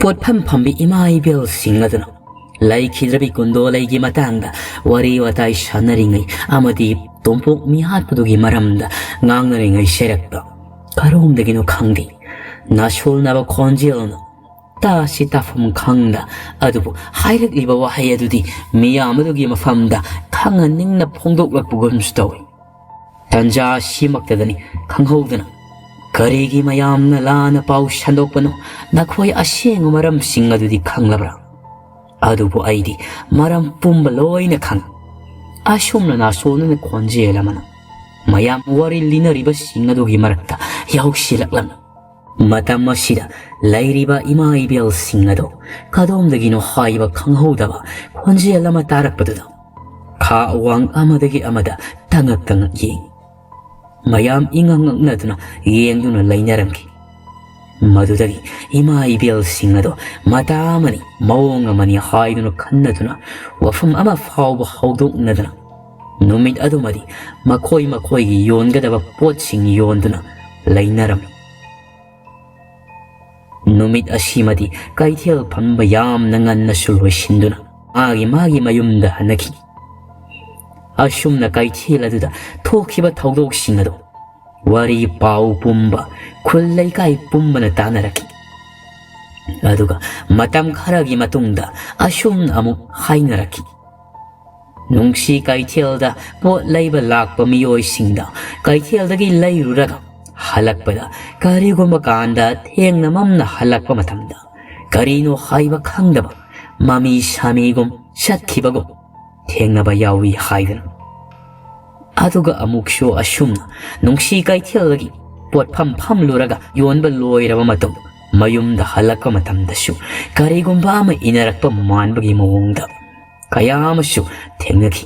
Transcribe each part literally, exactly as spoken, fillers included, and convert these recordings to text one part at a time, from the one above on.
ꯄꯣꯠꯐꯝ ꯐꯝꯕꯤ ꯏꯃꯥ ꯏꯕꯦꯜꯁꯤꯡ ꯑꯗꯨꯅ ꯂꯩꯈꯤꯗ꯭ꯔꯕꯤ ꯀꯨꯟꯗꯣ ꯂꯩꯒꯤ ꯃꯇꯥꯡꯗ ꯋꯥꯔꯤ ꯋꯥꯇꯥꯏ ꯁꯥꯟꯅꯔꯤꯉꯩ ꯑꯃꯗꯤ ꯇꯣꯝꯄꯣꯛ ꯃꯤꯍꯥꯠꯄꯗꯨꯒꯤ ꯃꯔꯝꯗ ꯉꯥꯡꯅꯔꯤꯉꯩ ꯁꯦꯔꯛꯇ ꯀꯔꯣꯝꯗꯒꯤꯅꯣ ꯈꯪꯗꯦ, ꯅꯥꯁꯣꯜꯅꯕ ꯈꯣꯟꯖꯦꯜꯅ ꯇꯥꯁꯤ ꯇꯥꯐꯝ ꯈꯪꯗ, ꯑꯗꯨꯕꯨ ꯍꯥꯏꯔꯛꯂꯤꯕ ꯋꯥꯍꯩ ꯑꯗꯨꯗꯤ ꯃꯤꯌꯥꯝ ꯑꯗꯨꯒꯤ ꯃꯐꯝꯗ ꯈꯪꯍꯟꯅꯤꯡꯅ ꯐꯣꯡꯗꯣꯛꯂꯛꯄꯒꯨꯝꯁꯨ ꯇꯧꯏ꯫ ꯇꯟꯖꯥ ꯑꯁꯤꯃꯛꯇꯗꯅꯤ ꯈꯪꯍꯧꯗꯅ, "ꯀꯔꯤꯒꯤ ꯃꯌꯥꯝꯅ ꯂꯥꯟꯅ ꯄꯥꯎ ꯁꯟꯗꯣꯛꯄꯅꯣ? ꯅꯈꯣꯏ ꯑꯁꯦꯡꯕ ꯃꯔꯝꯁꯤꯡ ꯑꯗꯨꯗꯤ ꯈꯪꯂꯕ꯭ꯔꯥ?" ꯑꯗꯨꯕꯨ ꯑꯩꯗꯤ ꯃꯔꯝ ꯄꯨꯝꯕ ꯂꯣꯏꯅ ꯈꯪꯏ꯫ ꯑꯁꯨꯝꯅ ꯅꯥꯁꯣꯟꯅꯅ ꯈꯣꯟꯖꯦꯜ ꯑꯃꯅ ꯃꯌꯥꯝ ꯋꯥꯔꯤ ꯂꯤꯅꯔꯤꯕꯁꯤꯡ ꯑꯗꯨꯒꯤ ꯃꯔꯛꯇ ꯌꯥꯎꯁꯤꯜꯂꯛꯂꯝꯃꯤ꯫ ꯃꯇꯝ ꯑꯁꯤꯗ ꯂꯩꯔꯤꯕ ꯏꯃꯥ ꯏꯕꯦꯜꯁꯤꯡ ꯑꯗꯣ ꯀꯗꯣꯝꯗꯒꯤꯅꯣ ꯍꯥꯏꯕ ꯈꯪꯍꯧꯗꯕ ꯈꯣꯟꯖꯦꯜ ꯑꯃ ꯇꯥꯔꯛꯄꯗꯨꯗ ꯈꯥ ꯋꯥꯡ ꯑꯃꯗꯒꯤ ꯑꯃꯗ ꯇꯉꯛ ꯇꯉꯛ ꯌꯦꯡꯏ꯫ ꯃꯌꯥꯝ ꯏꯉꯛ ꯉꯛꯅꯗꯨꯅ ꯌꯦꯡꯗꯨꯅ ꯂꯩꯅꯔꯝꯈꯤ꯫ ꯃꯗꯨꯗꯒꯤ ꯏꯃꯥ ꯏꯕꯦꯜꯁꯤꯡ ꯑꯗꯣ ꯃꯇꯥ ꯑꯃꯅꯤ, ꯃꯑꯣꯡ ꯑꯃꯅꯤ ꯍꯥꯏꯗꯨꯅ ꯈꯟꯅꯗꯨꯅ ꯋꯥꯐꯝ ꯑꯃ ꯐꯥꯎꯕ ꯍꯧꯗꯣꯛꯅꯗꯅ ꯅꯨꯃꯤꯠ ꯑꯗꯨꯃꯗꯤ ꯃꯈꯣꯏ ꯃꯈꯣꯏꯒꯤ ꯌꯣꯟꯒꯗꯕ ꯄꯣꯠꯁꯤꯡ ꯌꯣꯟꯗꯨꯅ ꯂꯩꯅꯔꯝꯃꯤ꯫ ꯅꯨꯃꯤꯠ ꯑꯁꯤꯃꯗꯤ ꯀꯩꯊꯦꯜ ꯐꯝꯕ ꯌꯥꯝꯅ ꯉꯟꯅꯁꯨ ꯂꯣꯏꯁꯤꯟꯗꯨꯅ ꯃꯥꯒꯤ ꯃꯥꯒꯤ ꯃꯌꯨꯝꯗ ꯍꯟꯅꯈꯤ꯫ ꯑꯁꯨꯝꯅ ꯀꯩꯊꯦꯜ ꯑꯗꯨꯗ ꯊꯣꯛꯈꯤꯕ ꯊꯧꯗꯣꯛꯁꯤꯡ ꯑꯗꯨ ꯋꯥꯔꯤ ꯄꯥꯎ ꯄꯨꯝꯕ, ꯈꯨꯜ ꯂꯩꯀꯥꯏ ꯄꯨꯝꯕꯅ ꯇꯥꯟꯅꯔꯛꯈꯤ꯫ ꯑꯗꯨꯒ ꯃꯇꯝ ꯈꯔꯒꯤ ꯃꯇꯨꯡꯗ ꯑꯁꯨꯝꯅ ꯑꯃꯨꯛ ꯍꯥꯏꯅꯔꯛꯈꯤ꯫ ꯅꯨꯡꯁꯤ ꯀꯩꯊꯦꯜꯗ ꯄꯣꯠ ꯂꯩꯕ ꯂꯥꯛꯄ ꯃꯤꯑꯣꯏꯁꯤꯡꯗ ꯀꯩꯊꯦꯜꯗꯒꯤ ꯂꯩꯔꯨꯔꯒ ꯍꯜꯂꯛꯄꯗ ꯀꯔꯤꯒꯨꯝꯕ ꯀꯥꯟꯗ ꯊꯦꯡꯅ ꯃꯝꯅ ꯍꯜꯂꯛꯄ ꯃꯇꯝꯗ ꯀꯔꯤꯅꯣ ꯍꯥꯏꯕ ꯈꯪꯗꯕ ꯃꯃꯤ ꯁꯥꯃꯤꯒꯨꯝ ꯆꯠꯈꯤꯕꯒꯨꯝ ꯊꯦꯡꯅꯕ ꯌꯥꯎꯏ ꯍꯥꯏꯗꯅ꯫ ꯑꯗꯨꯒ ꯑꯃꯨꯛꯁꯨ ꯑꯁꯨꯝꯅ ꯅꯨꯡꯁꯤ ꯀꯩꯊꯦꯜꯗꯒꯤ ꯄꯣꯠꯐꯝ ꯐꯝꯂꯨꯔꯒ ꯌꯣꯟꯕ ꯂꯣꯏꯔꯕ ꯃꯇꯨꯡ ꯃꯌꯨꯝꯗ ꯍꯜꯂꯛꯄ ꯃꯇꯝꯗꯁꯨ ꯀꯔꯤꯒꯨꯝꯕ ꯑꯃ ꯏꯟꯅꯔꯛꯄ ꯃꯥꯟꯕꯒꯤ ꯃꯑꯣꯡꯗ ꯀꯌꯥ ꯑꯃꯁꯨ ꯊꯦꯡꯅꯈꯤ꯫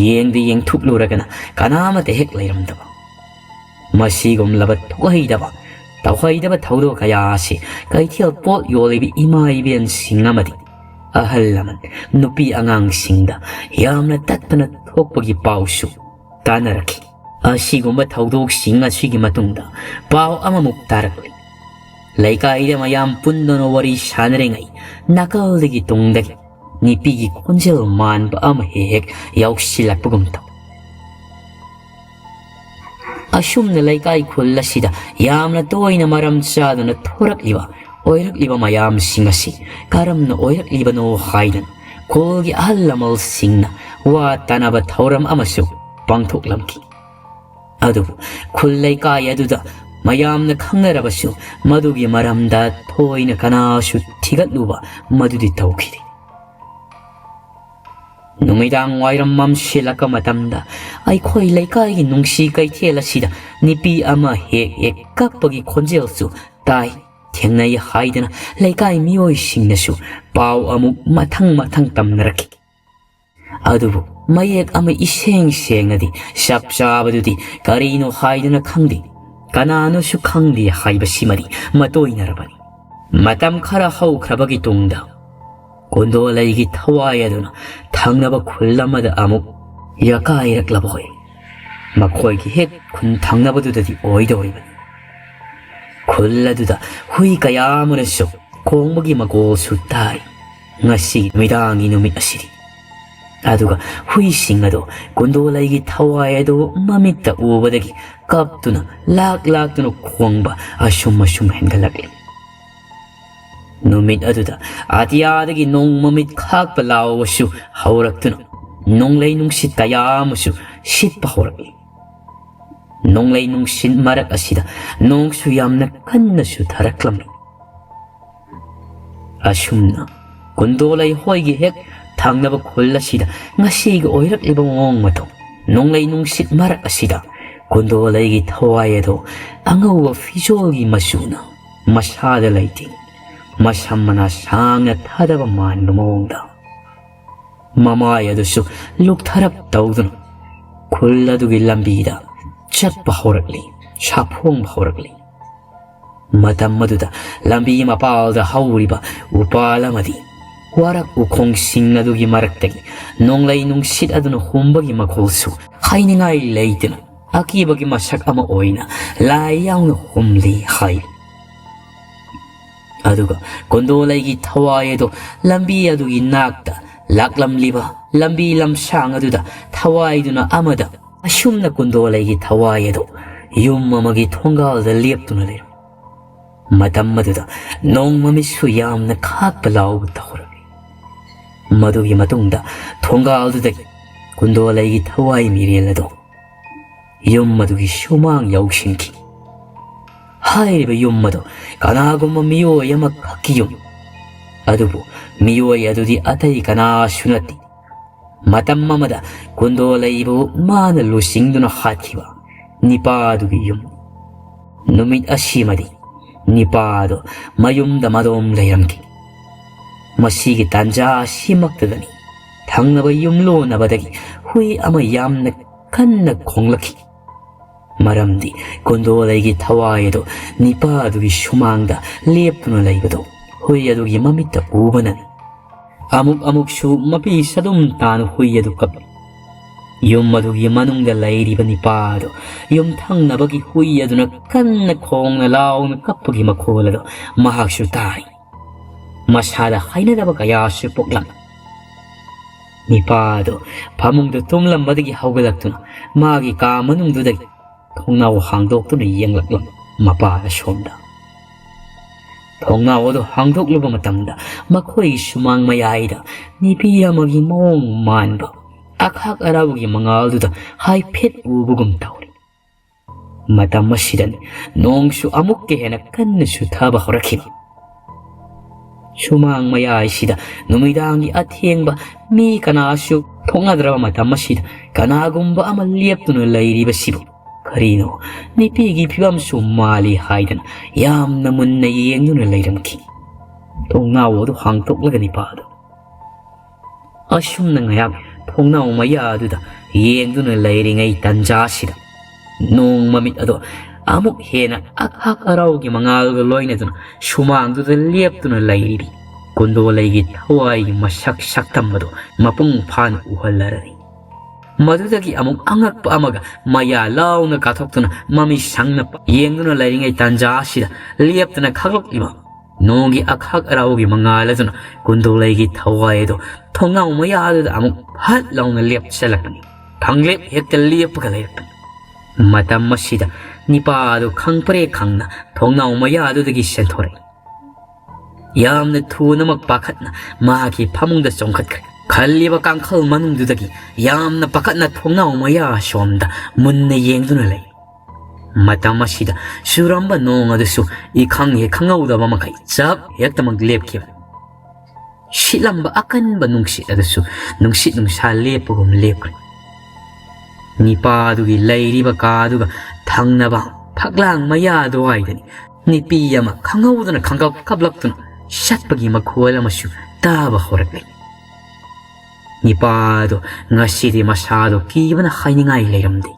ꯌꯦꯡꯗ ꯌꯦꯡꯊꯣꯛꯂꯨꯔꯒꯅ ꯀꯅꯥꯃꯠꯇ ꯍꯦꯛ ꯂꯩꯔꯝꯗꯕ꯫ ꯃꯁꯤꯒꯨꯝꯂꯕ ꯊꯣꯛꯍꯩꯗꯕ, ꯇꯧꯍꯩꯗꯕ ꯊꯧꯗꯣꯛ ꯀꯌꯥ ꯑꯁꯤ ꯀꯩꯊꯦꯜ ꯄꯣꯠ ꯌꯣꯜꯂꯤꯕ ꯏꯃꯥ ꯏꯕꯦꯟꯁꯤꯡ ꯑꯃꯗꯤ ꯑꯍꯜ ꯂꯃꯟ, ꯅꯨꯄꯤ ꯑꯉꯥꯡꯁꯤꯡꯗ ꯌꯥꯝꯅ ꯇꯠꯇꯅ ꯊꯣꯛꯄꯒꯤ ꯄꯥꯎꯁꯨ ꯇꯥꯅꯔꯛꯈꯤ꯫ ꯑꯁꯤꯒꯨꯝꯕ ꯊꯧꯗꯣꯛꯁꯤꯡ ꯑꯁꯤꯒꯤ ꯃꯇꯨꯡꯗ ꯄꯥꯎ ꯑꯃꯃꯨꯛ ꯇꯥꯔꯛꯂꯤ꯫ ꯂꯩꯀꯥꯏꯗ ꯃꯌꯥꯝ ꯄꯨꯟꯗꯨꯅ ꯋꯥꯔꯤ ꯁꯥꯟꯅꯔꯤꯉꯩ, ꯅꯥꯀꯜꯗꯒꯤ ꯇꯨꯡꯗꯒꯤ ꯅꯨꯄꯤꯒꯤ ꯈꯣꯟꯖꯦꯜ ꯃꯥꯟꯕ ꯑꯃ ꯍꯦꯛ ꯍꯦꯛ ꯌꯥꯎꯁꯤꯜꯂꯛꯄꯒꯨꯝ ꯇꯧ꯫ ꯑꯁꯨꯝꯅ ꯂꯩꯀꯥꯏ ꯈꯨꯜ ꯑꯁꯤꯗ ꯌꯥꯝꯅ ꯇꯣꯏꯅ ꯃꯔꯝ ꯆꯥꯗꯨꯅ ꯊꯣꯔꯛꯂꯤꯕ ꯑꯣꯏꯔꯛꯂꯤꯕ ꯃꯌꯥꯝꯁꯤꯡ ꯑꯁꯤ ꯀꯔꯝꯅ ꯑꯣꯏꯔꯛꯂꯤꯕꯅꯣ ꯍꯥꯏꯗꯨꯅ ꯈꯨꯜꯒꯤ ꯑꯍꯜ ꯂꯃꯟꯁꯤꯡꯅ ꯋꯥ ꯇꯥꯅꯕ ꯊꯧꯔꯝ ꯑꯃꯁꯨ ꯄꯥꯡꯊꯣꯛꯂꯝꯈꯤ꯫ ꯑꯗꯨꯕꯨ ꯈꯨꯜ ꯂꯩꯀꯥꯏ ꯑꯗꯨꯗ ꯃꯌꯥꯝꯅ ꯈꯪꯅꯔꯕꯁꯨ ꯃꯗꯨꯒꯤ ꯃꯔꯝꯗ ꯊꯣꯏꯅ ꯀꯅꯥꯁꯨ ꯊꯤꯒꯠꯂꯨꯕ ꯃꯗꯨꯗꯤ ꯇꯧꯈꯤꯗꯦ꯫ ꯅꯨꯃꯤꯗꯥꯡ ꯋꯥꯏꯔꯝ ꯃꯝꯁꯤꯜꯂꯛꯄ ꯃꯇꯝꯗ ꯑꯩꯈꯣꯏ ꯂꯩꯀꯥꯏꯒꯤ ꯅꯨꯡꯁꯤ ꯀꯩꯊꯦꯜ ꯑꯁꯤꯗ ꯅꯨꯄꯤ ꯑꯃ ꯍꯦꯛ ꯍꯦꯛ ꯀꯞꯄꯒꯤ ꯈꯣꯟꯖꯦꯜꯁꯨ ꯇꯥꯏ꯫ ꯊꯦꯡꯅꯩ ꯍꯥꯏꯗꯅ ꯂꯩꯀꯥꯏ ꯃꯤꯑꯣꯏꯁꯤꯡꯅꯁꯨ ꯄꯥꯎ ꯑꯃꯨꯛ ꯃꯊꯪ ꯃꯊꯪ ꯇꯝꯅꯔꯛꯈꯤ꯫ ꯑꯗꯨꯕꯨ ꯃꯌꯦꯛ ꯑꯃ ꯏꯁꯦꯡ ꯁꯦꯡꯅꯗꯤ ꯆꯞ ꯆꯥꯕꯗꯨꯗꯤ ꯀꯔꯤꯅꯣ ꯍꯥꯏꯗꯨꯅ ꯈꯪꯗꯦ, ꯀꯅꯥꯅꯣꯁꯨ ꯈꯪꯗꯦ ꯍꯥꯏꯕꯁꯤꯃꯗꯤ ꯃꯇꯣꯏꯅꯔꯕꯅꯤ꯫ ꯃꯇꯝ ꯈꯔ ꯍꯧꯈ꯭ꯔꯕꯒꯤ ꯇꯨꯡꯗ ꯀꯨꯟꯗꯣꯂꯩꯒꯤ ꯊꯋꯥꯏ ꯑꯗꯨꯅ ꯊꯪꯅꯕ ꯈꯨꯜ ꯑꯃꯗ ꯑꯃꯨꯛ ꯌꯀꯥꯏꯔꯛꯂꯕ ꯑꯣꯏ꯫ ꯃꯈꯣꯏꯒꯤ ꯍꯦꯛ ꯈꯨꯟ ꯊꯪꯅꯕꯗꯨꯗꯗꯤ ꯑꯣꯏꯗꯧꯔꯤꯕꯅꯤ꯫ ꯈꯨꯜ ꯑꯗꯨꯗ ꯍꯨꯏ ꯀꯌꯥ ꯑꯃꯅꯁꯨ ꯈꯣꯡꯕꯒꯤ ꯃꯈꯣꯜꯁꯨ ꯇꯥꯏ꯫ ꯉꯁꯤ ꯅꯨꯃꯤꯗꯥꯡꯒꯤ ꯅꯨꯃꯤꯠ ꯑꯁꯤꯗꯤ꯫ ꯑꯗꯨꯒ ꯍꯨꯏꯁꯤꯡ ꯑꯗꯨ ꯀꯨꯟꯗꯣꯂꯩꯒꯤ ꯊꯋꯥꯏ ꯑꯗꯨ ꯃꯃꯤꯠꯇ ꯎꯕꯗꯒꯤ ꯀꯞꯇꯨꯅ ꯂꯥꯛ ꯂꯥꯛꯇꯨꯅ ꯈꯣꯡꯕ ꯑꯁꯨꯝ ꯑꯁꯨꯝ ꯍꯦꯟꯒꯠꯂꯛꯂꯤ꯫ ꯅꯨꯃꯤꯠ ꯑꯗꯨꯗ ꯑꯇꯤꯌꯥꯗꯒꯤ ꯅꯣꯡ ꯃꯃꯤꯠ ꯈꯥꯛꯄ ꯂꯥꯎꯕꯁꯨ ꯍꯧꯔꯛꯇꯨꯅ ꯅꯣꯡꯂꯩ ꯅꯨꯡꯁꯤꯠ ꯀꯌꯥ ꯑꯃꯁꯨ ꯁꯤꯠꯄ ꯍꯧꯔꯛꯂꯤ꯫ ꯅꯣꯡꯂꯩ ꯅꯨꯡꯁꯤꯠ ꯃꯔꯛ ꯑꯁꯤꯗ ꯅꯣꯡꯁꯨ ꯌꯥꯝꯅ ꯀꯟꯅ ꯆꯨꯊꯔꯛꯂꯝꯃꯤ꯫ ꯑꯁꯨꯝꯅ ꯀꯨꯟꯗꯣꯂꯩ ꯍꯣꯏꯒꯤ ꯍꯦꯛ ꯊꯪꯅꯕ ꯈꯨꯜ ꯑꯁꯤꯗ ꯉꯁꯤꯒꯤ ꯑꯣꯏꯔꯛꯂꯤꯕ ꯃꯑꯣꯡ ꯃꯇꯧ, ꯅꯣꯡꯂꯩ ꯅꯨꯡꯁꯤꯠ ꯃꯔꯛ ꯑꯁꯤꯗ ꯀꯨꯟꯗꯣꯂꯩꯒꯤ ꯊꯋꯥꯏ ꯑꯗꯣ ꯑꯉꯧꯕ ꯐꯤꯖꯣꯜꯒꯤ ꯃꯆꯨꯅ ꯃꯁꯥꯗ ꯂꯩꯇꯦ꯫ ꯃꯁꯝ ꯃꯅꯥ ꯁꯥꯡꯅ ꯊꯥꯗꯕ ꯃꯥꯟꯕ ꯃꯑꯣꯡꯗ ꯃꯃꯥꯏ ꯑꯗꯨꯁꯨ ꯂꯨꯛꯊꯔꯞ ꯇꯧꯗꯨꯅ ꯈꯨꯜ ꯑꯗꯨꯒꯤ ꯂꯝꯕꯤꯗ ꯆꯠꯄ ꯍꯧꯔꯛꯂꯤ, ꯁꯥꯐꯣꯡꯕ ꯍꯧꯔꯛꯂꯤ꯫ ꯃꯇꯝ ꯑꯗꯨꯗ ꯂꯝꯕꯤ ꯃꯄꯥꯜꯗ ꯍꯧꯔꯤꯕ ꯎꯄꯥꯜ ꯑꯃꯗꯤ ꯋꯥꯔꯛ ꯎꯈꯣꯡꯁꯤꯡ ꯑꯗꯨꯒꯤ ꯃꯔꯛꯇꯒꯤ ꯅꯣꯡꯂꯩ ꯅꯨꯡꯁꯤꯠ ꯑꯗꯨꯅ ꯍꯨꯝꯕꯒꯤ ꯃꯈꯣꯜꯁꯨ ꯍꯥꯏꯅꯤꯡꯉꯥꯏ ꯂꯩꯇꯅ ꯑꯀꯤꯕꯒꯤ ꯃꯁꯛ ꯑꯃ ꯑꯣꯏꯅ ꯂꯥꯏ ꯌꯥꯎꯅ ꯍꯨꯝꯂꯤ ꯍꯥꯏ꯫ ꯑꯗꯨꯒ ꯀꯨꯟꯗꯣꯂꯩꯒꯤ ꯊꯋꯥꯏ ꯑꯗꯨ ꯂꯝꯕꯤ ꯑꯗꯨꯒꯤ ꯅꯥꯛꯇ ꯂꯥꯛꯂꯝꯂꯤꯕ ꯂꯝꯕꯤ ꯂꯝꯁꯥꯡ ꯑꯗꯨꯗ ꯊꯋꯥꯏꯗꯨꯅ ꯑꯃꯗ ꯑꯁꯨꯝꯅ ꯀꯨꯟꯗꯣꯂꯩꯒꯤ ꯊꯋꯥꯏ ꯑꯗꯨ ꯌꯨꯝ ꯑꯃꯒꯤ ꯊꯣꯡꯒꯥꯜꯗ ꯂꯦꯞꯇꯨꯅ ꯂꯩꯔꯝꯃꯤ꯫ ꯃꯇꯝ ꯑꯗꯨꯗ ꯅꯣꯡ ꯃꯃꯤꯠꯁꯨ ꯌꯥꯝꯅ ꯈꯥꯛꯄ ꯂꯥꯎꯕ ꯇꯧꯔꯝꯃꯤ꯫ ꯃꯗꯨꯒꯤ ꯃꯇꯨꯡꯗ ꯊꯣꯡꯒꯥꯜꯗꯨꯗꯒꯤ ꯀꯨꯟꯗꯣꯂꯩꯒꯤ ꯊꯋꯥꯏ ꯃꯤꯔꯦꯜ ꯑꯗꯨ ꯌꯨꯝ ꯑꯗꯨꯒꯤ ꯁꯨꯃꯥꯡ ꯌꯧꯁꯤꯟꯈꯤ꯫ ꯍꯥꯏꯔꯤꯕ ꯌꯨꯝ ꯑꯗꯨ ꯀꯅꯥꯒꯨꯝꯕ ꯃꯤꯑꯣꯏ ꯑꯃꯈꯛꯀꯤ ꯌꯨꯝ꯫ ꯑꯗꯨꯕꯨ ꯃꯤꯑꯣꯏ ꯑꯗꯨꯗꯤ ꯑꯇꯩ ꯀꯅꯥꯁꯨ ꯅꯠꯇꯦ꯫ ꯃꯇꯝ ꯑꯃꯗ ꯀꯨꯟꯗꯣꯂꯩꯕꯨ ꯃꯥꯅ ꯂꯨꯆꯤꯡꯗꯨꯅ ꯍꯥꯠꯈꯤꯕ ꯅꯤꯄꯥ ꯑꯗꯨꯒꯤ ꯌꯨꯝ꯫ ꯅꯨꯃꯤꯠ ꯑꯁꯤꯃꯗꯤ ꯅꯤꯄꯥ ꯑꯗꯨ ꯃꯌꯨꯝꯗ ꯃꯗꯣꯝ ꯂꯩꯔꯝꯈꯤ꯫ ꯃꯁꯤꯒꯤ ꯇꯥꯟꯖꯥ ꯑꯁꯤꯃꯛꯇꯗꯅꯤ ꯊꯪꯅꯕ ꯌꯨꯝꯂꯣꯟꯅꯕꯗꯒꯤ ꯍꯨꯏ ꯑꯃ ꯌꯥꯝꯅ ꯀꯟꯅ ꯈꯣꯡꯂꯛꯈꯤ꯫ ꯃꯔꯝꯗꯤ ꯀꯨꯟꯗꯣꯂꯩꯒꯤ ꯊꯋꯥꯏ ꯑꯗꯨ ꯅꯤꯄꯥ ꯑꯗꯨꯒꯤ ꯁꯨꯃꯥꯡꯗ ꯂꯦꯞꯇꯨꯅ ꯂꯩꯕꯗꯨ ꯍꯨꯏ ꯑꯗꯨꯒꯤ ꯃꯃꯤꯠꯇ ꯎꯕꯅꯅꯤ꯫ ꯑꯃꯨꯛ ꯑꯃꯨꯛꯁꯨ ꯃꯄꯤ ꯁꯗꯨꯝ ꯇꯥꯅ ꯍꯨꯏ ꯑꯗꯨ ꯀꯞꯂꯤ꯫ ꯌꯨꯝ ꯑꯗꯨꯒꯤ ꯃꯅꯨꯡꯗ ꯂꯩꯔꯤꯕ ꯅꯤꯄꯥ ꯑꯗꯨ ꯌꯨꯝꯊꯪꯅꯕꯒꯤ ꯍꯨꯏ ꯑꯗꯨꯅ ꯀꯟꯅ ꯈꯣꯡꯅ ꯂꯥꯎꯅ ꯀꯞꯄꯒꯤ ꯃꯈꯣꯜ ꯑꯗꯨ ꯃꯍꯥꯛꯁꯨ ꯇꯥꯏ꯫ ꯃꯁꯥꯗ ꯍꯩꯅꯗꯕ ꯀꯌꯥꯁꯨ ꯄꯣꯛꯂꯝꯃꯤ꯫ ꯅꯤꯄꯥ ꯑꯗꯨ ꯐꯃꯨꯡꯗ ꯇꯨꯝꯂꯝꯕꯗꯒꯤ ꯍꯧꯒꯠꯂꯛꯇꯨꯅ ꯃꯥꯒꯤ ꯀꯥ ꯃꯅꯨꯡꯗꯨꯗꯒꯤ ꯊꯣꯡꯅꯥꯎ ꯍꯥꯡꯗꯣꯛꯇꯨꯅ ꯌꯦꯡꯂꯛꯂꯝꯃꯤ ꯃꯄꯥ ꯑꯁꯣꯝꯗ꯫ ꯊꯣꯡꯅꯥꯎ ꯑꯗꯨ ꯍꯥꯡꯗꯣꯛꯂꯨꯕ ꯃꯇꯝꯗ ꯃꯈꯣꯏꯒꯤ ꯁꯨꯃꯥꯡ ꯃꯌꯥꯏꯗ ꯅꯨꯄꯤ ꯑꯃꯒꯤ ꯃꯑꯣꯡ ꯃꯥꯟꯕ ꯑꯈꯥꯛ ꯑꯔꯥꯎꯒꯤ ꯃꯉꯥꯜꯗꯨꯗ ꯍꯥꯏꯐꯦꯠ ꯎꯕꯒꯨꯝ ꯇꯧꯔꯤ꯫ ꯃꯇꯝ ꯑꯁꯤꯗꯅꯤ ꯅꯣꯡꯁꯨ ꯑꯃꯨꯛꯀ ꯍꯦꯟꯅ ꯀꯟꯅ ꯆꯨꯊꯕ ꯍꯧꯔꯛꯈꯤꯕ꯫ ꯁꯨꯃꯥꯡ ꯃꯌꯥꯏꯁꯤꯗ ꯅꯨꯃꯤꯗꯥꯡꯒꯤ ꯑꯊꯦꯡꯕ ꯃꯤ ꯀꯅꯥꯁꯨ ꯊꯣꯛꯅꯗ꯭ꯔꯕ ꯃꯇꯝ ꯑꯁꯤꯗ ꯀꯅꯥꯒꯨꯝꯕ ꯑꯃ ꯂꯦꯞꯇꯨꯅ ꯂꯩꯔꯤꯕꯁꯤꯕꯨ ꯀꯔꯤꯅꯣ ꯅꯨꯄꯤꯒꯤ ꯐꯤꯕꯝꯁꯨ ꯃꯥꯜꯂꯤ ꯍꯥꯏꯗꯅ ꯌꯥꯝꯅ ꯃꯨꯟꯅ ꯌꯦꯡꯗꯨꯅ ꯂꯩꯔꯝꯈꯤ꯫ ꯊꯣꯡꯅꯥꯎ ꯑꯗꯨ ꯍꯥꯡꯗꯣꯛꯂꯒ ꯅꯤꯄꯥꯗꯨ ꯑꯁꯨꯝꯅ ꯉꯥꯏꯍꯥꯛ ꯊꯣꯡꯅꯥꯎ ꯃꯌꯥ ꯑꯗꯨꯗ ꯌꯦꯡꯗꯨꯅ ꯂꯩꯔꯤꯉꯩ ꯇꯟꯖꯥꯁꯤꯗ ꯅꯣꯡ ꯃꯃꯤꯠ ꯑꯗꯣ ꯑꯃꯨꯛ ꯍꯦꯟꯅ ꯑꯈꯥꯛ ꯑꯔꯥꯎꯒꯤ ꯃꯉꯥꯜꯒ ꯂꯣꯏꯅꯗꯨꯅ ꯁꯨꯃꯥꯡꯗꯨꯗ ꯂꯦꯞꯇꯨꯅ ꯂꯩꯔꯤ꯫ ꯀꯨꯟꯗꯣꯂꯩꯒꯤ ꯊꯋꯥꯏꯒꯤ ꯃꯁꯛ ꯁꯛꯇꯝ ꯑꯗꯨ ꯃꯄꯨꯡ ꯐꯥꯅ ꯎꯍꯜꯂꯔꯅꯤ꯫ ꯃꯗꯨꯗꯒꯤ ꯑꯃꯨꯛ ꯑꯉꯛꯄ ꯑꯃꯒ ꯃꯌꯥ ꯂꯥꯎꯅ ꯀꯥꯊꯣꯛꯇꯨꯅ ꯃꯃꯤꯠ ꯁꯪꯅ ꯌꯦꯡꯗꯨꯅ ꯂꯩꯔꯤꯉꯩ ꯇꯟꯖꯥ ꯑꯁꯤꯗ ꯂꯦꯞꯇꯅ ꯈꯥꯛꯂꯛꯂꯤꯕ ꯅꯣꯡꯒꯤ ꯑꯈꯥꯛ ꯑꯔꯥꯎꯒꯤ ꯃꯉꯥꯜ ꯑꯗꯨꯅ ꯀꯨꯟꯗꯣꯂꯩꯒꯤ ꯊꯋꯥꯏ ꯑꯗꯨ ꯊꯣꯡꯅꯥꯎ ꯃꯌꯥꯗꯨꯗ ꯑꯃꯨꯛ ꯐꯠ ꯂꯥꯎꯅ ꯂꯦꯞꯁꯤꯜꯂꯛꯄꯅꯤ꯫ ꯈꯪꯂꯦꯞ ꯍꯦꯛꯇ ꯂꯦꯞꯄꯒ ꯂꯩꯔꯛꯄꯅꯤ꯫ ꯃꯇꯝ ꯑꯁꯤꯗ ꯅꯤꯄꯥ ꯑꯗꯨ ꯈꯪꯄ꯭ꯔꯦ ꯈꯪꯅ ꯊꯣꯡꯅꯥꯎ ꯃꯌꯥꯗꯨꯗꯒꯤ ꯆꯦꯟꯊꯣꯔꯛꯏ꯫ ꯌꯥꯝꯅ ꯊꯨꯅꯃꯛ ꯄꯥꯈꯠꯅ ꯃꯍꯥꯛꯀꯤ ꯐꯃꯨꯡꯗ ꯆꯣꯡꯈꯠꯈ꯭ꯔꯦ꯫ ꯈꯜꯂꯤꯕ ꯀꯥꯡꯈꯜ ꯃꯅꯨꯡꯗꯨꯗꯒꯤ ꯌꯥꯝꯅ ꯄꯥꯈꯠꯅ ꯊꯣꯡꯅꯥꯎ ꯃꯌꯥ ꯑꯁꯣꯝꯗ ꯃꯨꯟꯅ ꯌꯦꯡꯗꯨꯅ ꯂꯩ꯫ ꯃꯇꯝ ꯑꯁꯤꯗ ꯆꯨꯔꯝꯕ ꯅꯣꯡ ꯑꯗꯨꯁꯨ ꯏꯈꯪ ꯍꯦꯛ ꯈꯪꯍꯧꯗꯕ ꯃꯈꯩ ꯆꯞ ꯍꯦꯛꯇꯃꯛ ꯂꯦꯞꯈꯤꯕ꯫ ꯁꯤꯠꯂꯝꯕ ꯑꯀꯟꯕ ꯅꯨꯡꯁꯤꯠ ꯑꯗꯨꯁꯨ ꯅꯨꯡꯁꯤꯠ ꯅꯨꯡꯁꯥ ꯂꯦꯞꯄꯒꯨꯝ ꯂꯦꯞꯈ꯭ꯔꯦ꯫ ꯅꯤꯄꯥꯗꯨꯒꯤ ꯂꯩꯔꯤꯕ ꯀꯥꯗꯨꯒ ꯊꯪꯅꯕ ꯐꯛꯂꯥꯡ ꯃꯌꯥ ꯑꯗꯨꯋꯥꯏꯗꯅꯤ ꯅꯤꯄꯤ ꯑꯃ ꯈꯪꯍꯧꯗꯅ ꯈꯪꯀꯞ ꯀꯞꯂꯛꯇꯨꯅ ꯆꯠꯄꯒꯤ ꯃꯈꯣꯜ ꯑꯃꯁꯨ ꯇꯥꯕ ꯍꯧꯔꯛꯂꯤ꯫ ꯅꯤꯄꯥꯗꯣ ꯉꯁꯤꯗꯤ ꯃꯁꯥꯗꯣ ꯀꯤꯕꯅ ꯍꯥꯏꯅꯤꯡꯉꯥꯏ ꯂꯩꯔꯝꯗꯦ꯫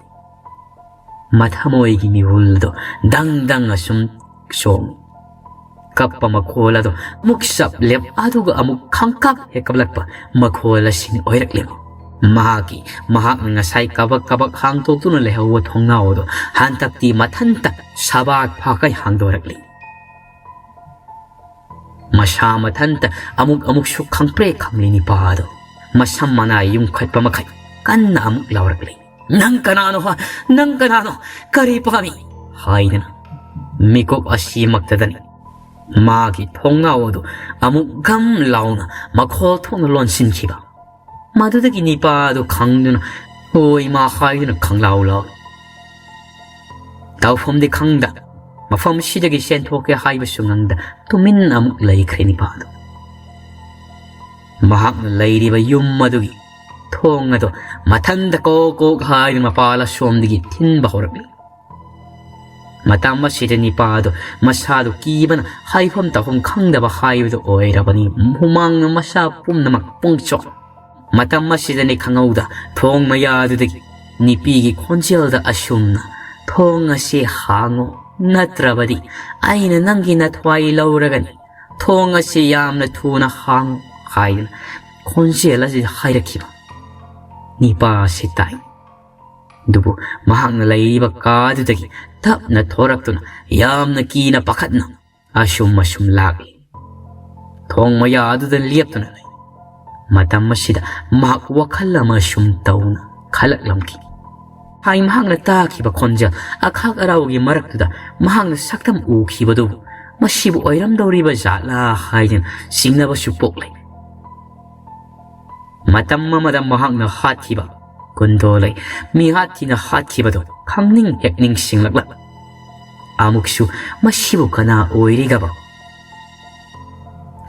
ꯃꯊꯃꯣꯏꯒꯤ ꯃꯤꯍꯨꯜꯗꯣ ꯗꯪ ꯗꯪ ꯑꯁꯨꯝ ꯆꯣꯡ꯫ ꯀꯞꯄ ꯃꯈꯣꯜ ꯑꯗꯣ ꯑꯃꯨꯛ ꯆꯞ ꯂꯦꯞ, ꯑꯗꯨꯒ ꯑꯃꯨꯛ ꯈꯪꯀꯞ ꯍꯦꯛ ꯀꯞꯂꯛꯄ ꯃꯈꯣꯜ ꯑꯁꯤꯅꯤ ꯑꯣꯏꯔꯛꯂꯤꯕ꯫ ꯃꯍꯥꯛꯀꯤ, ꯃꯍꯥꯛꯅ ꯉꯁꯥꯏ ꯀꯕꯛ ꯀꯕꯛ ꯍꯥꯡꯗꯣꯛꯇꯨꯅ ꯂꯩꯍꯧꯕ ꯊꯣꯡꯅꯥꯎ ꯑꯗꯣ ꯍꯟꯗꯛꯇꯤ ꯃꯊꯟꯇ ꯁꯕꯥꯛ ꯐꯥꯀꯩ ꯍꯥꯡꯗꯣꯔꯛꯂꯤ꯫ ꯃꯁꯥ ꯃꯊꯟꯇ ꯑꯃꯨꯛ ꯑꯃꯨꯛꯁꯨ ꯈꯪꯄ꯭ꯔꯦꯛ ꯈꯪꯂꯤ ꯅꯤꯄꯥ ꯑꯗꯣ꯫ ꯃꯁꯝ ꯃꯅꯥ ꯌꯨꯝꯈꯠꯄ ꯃꯈꯩ ꯀꯟꯅ ꯑꯃꯨꯛ ꯂꯥꯎꯔꯛꯂꯤ꯫ "ꯅꯪ ꯀꯅꯥꯅꯣ, ꯍꯥ? ꯅꯪ ꯀꯅꯥꯅꯣ? ꯀꯔꯤ ꯄꯥꯝꯃꯤ?" ꯍꯥꯏꯗꯅ ꯃꯤꯀꯨꯞ ꯑꯁꯤꯃꯛꯇꯗꯅꯤ ꯃꯥꯒꯤ ꯊꯣꯡꯅꯥꯎ ꯑꯗꯨ ꯑꯃꯨꯛ ꯒꯝ ꯂꯥꯎꯅ ꯃꯈꯣꯜ ꯊꯣꯛꯅ ꯂꯣꯟꯁꯤꯟꯈꯤꯕ꯫ ꯃꯗꯨꯗꯒꯤ ꯅꯤꯄꯥ ꯑꯗꯨ ꯈꯪꯗꯨꯅ "ꯍꯣꯏ ꯏꯃꯥ" ꯍꯥꯏꯗꯨꯅ ꯈꯪꯂꯥꯎ ꯂꯥꯎꯏ꯫ ꯇꯧꯐꯝꯗꯤ ꯈꯪꯗ, ꯃꯐꯝꯁꯤꯗꯒꯤ ꯆꯦꯟꯊꯣꯛꯀꯦ ꯍꯥꯏꯕꯁꯨ ꯉꯝꯗ ꯇꯨꯃꯤꯟ ꯑꯃꯨꯛ ꯂꯩꯈ꯭ꯔꯦ ꯅꯤꯄꯥꯗꯨ꯫ ꯃꯍꯥꯛꯅ ꯂꯩꯔꯤꯕ ꯌꯨꯝ ꯑꯗꯨꯒꯤ ꯊꯣꯡ ꯑꯗꯨ ꯃꯊꯟꯇ ꯀꯣꯛ ꯀꯣꯛ ꯍꯥꯏꯗꯨꯅ ꯃꯄꯥꯜ ꯑꯁꯣꯝꯗꯒꯤ ꯊꯤꯟꯕ ꯍꯧꯔꯛꯂꯤ꯫ ꯃꯇꯝ ꯑꯁꯤꯗ ꯅꯤꯄꯥꯗꯨ ꯃꯁꯥꯗꯨ ꯀꯤꯕꯅ ꯍꯥꯏꯐꯝ ꯇꯧꯐꯝ ꯈꯪꯗꯕ ꯍꯥꯏꯕꯗꯨ ꯑꯣꯏꯔꯕꯅꯤ꯫ ꯍꯨꯃꯥꯡꯅ ꯃꯁꯥ ꯄꯨꯝꯅꯃꯛ ꯄꯨꯡꯆꯣꯠ꯫ ꯃꯇꯝ ꯑꯁꯤꯗꯅꯤ ꯈꯪꯍꯧꯗ ꯊꯣꯡ ꯃꯌꯥꯗꯨꯗꯒꯤ ꯅꯤꯄꯤꯒꯤ ꯈꯣꯟꯖꯦꯜꯗ ꯑꯁꯨꯝꯅ, "ꯊꯣꯡ ꯑꯁꯤ ꯍꯥꯡꯉꯣ, ꯅꯠꯇ꯭ꯔꯕꯗꯤ ꯑꯩꯅ ꯅꯪꯒꯤ ꯅꯊ꯭ꯋꯥꯏ ꯂꯧꯔꯒꯅꯤ꯫ ꯊꯣꯡ ꯑꯁꯤ ꯌꯥꯝꯅ ꯊꯨꯅ ꯍꯥꯡꯉꯨ" ꯍꯥꯏꯗꯨꯅ ꯈꯣꯟꯖꯦꯜ ꯑꯁꯤ ꯍꯥꯏꯔꯛꯈꯤꯕ꯫ ꯅꯤꯄꯥ ꯑꯁꯤ ꯇꯥꯏ꯫ ꯑꯗꯨꯕꯨ ꯃꯍꯥꯛꯅ ꯂꯩꯔꯤꯕ ꯀꯥꯗꯨꯗꯒꯤ ꯇꯞꯅ ꯊꯣꯔꯛꯇꯨꯅ ꯌꯥꯝꯅ ꯀꯤꯅ ꯄꯥꯈꯠꯅ ꯑꯁꯨꯝ ꯑꯁꯨꯝ ꯂꯥꯛꯂꯤ꯫ ꯊꯣꯡ ꯃꯌꯥ ꯑꯗꯨꯗ ꯂꯦꯞꯇꯨꯅ ꯂꯩ꯫ ꯃꯇꯝ ꯑꯁꯤꯗ ꯃꯍꯥꯛ ꯋꯥꯈꯜ ꯑꯃ ꯁꯨꯝ ꯇꯧꯅ ꯈꯜꯂꯛꯂꯝꯈꯤ꯫ ꯍꯥꯏ ꯃꯍꯥꯛꯅ ꯇꯥꯈꯤꯕ ꯈꯣꯟꯖꯦꯜ ꯑꯈꯥꯛ ꯑꯔꯥꯎꯒꯤ ꯃꯔꯛꯇꯨꯗ ꯃꯍꯥꯛꯅ ꯁꯛꯇꯝ ꯎꯈꯤꯕꯗꯨꯕꯨ ꯃꯁꯤꯕꯨ ꯑꯣꯏꯔꯝꯗꯧꯔꯤꯕ ꯖꯥꯠꯂꯥ ꯍꯥꯏꯗꯨꯅ ꯆꯤꯡꯅꯕꯁꯨ ꯄꯣꯛꯂꯦ꯫ ꯃꯇꯝ ꯑꯃꯗ ꯃꯍꯥꯛꯅ ꯍꯥꯠꯈꯤꯕ ꯀꯨꯟꯗꯣꯂꯩ ꯃꯤꯍꯥꯠ ꯊꯤꯅ ꯍꯥꯠꯈꯤꯕꯗꯣ ꯈꯪꯅꯤꯡ ꯍꯦꯛ ꯅꯤꯡꯁꯤꯡꯂꯛꯂ ꯑꯃꯨꯛꯁꯨ ꯃꯁꯤꯕꯨ ꯀꯅꯥ ꯑꯣꯏꯔꯤꯒꯕ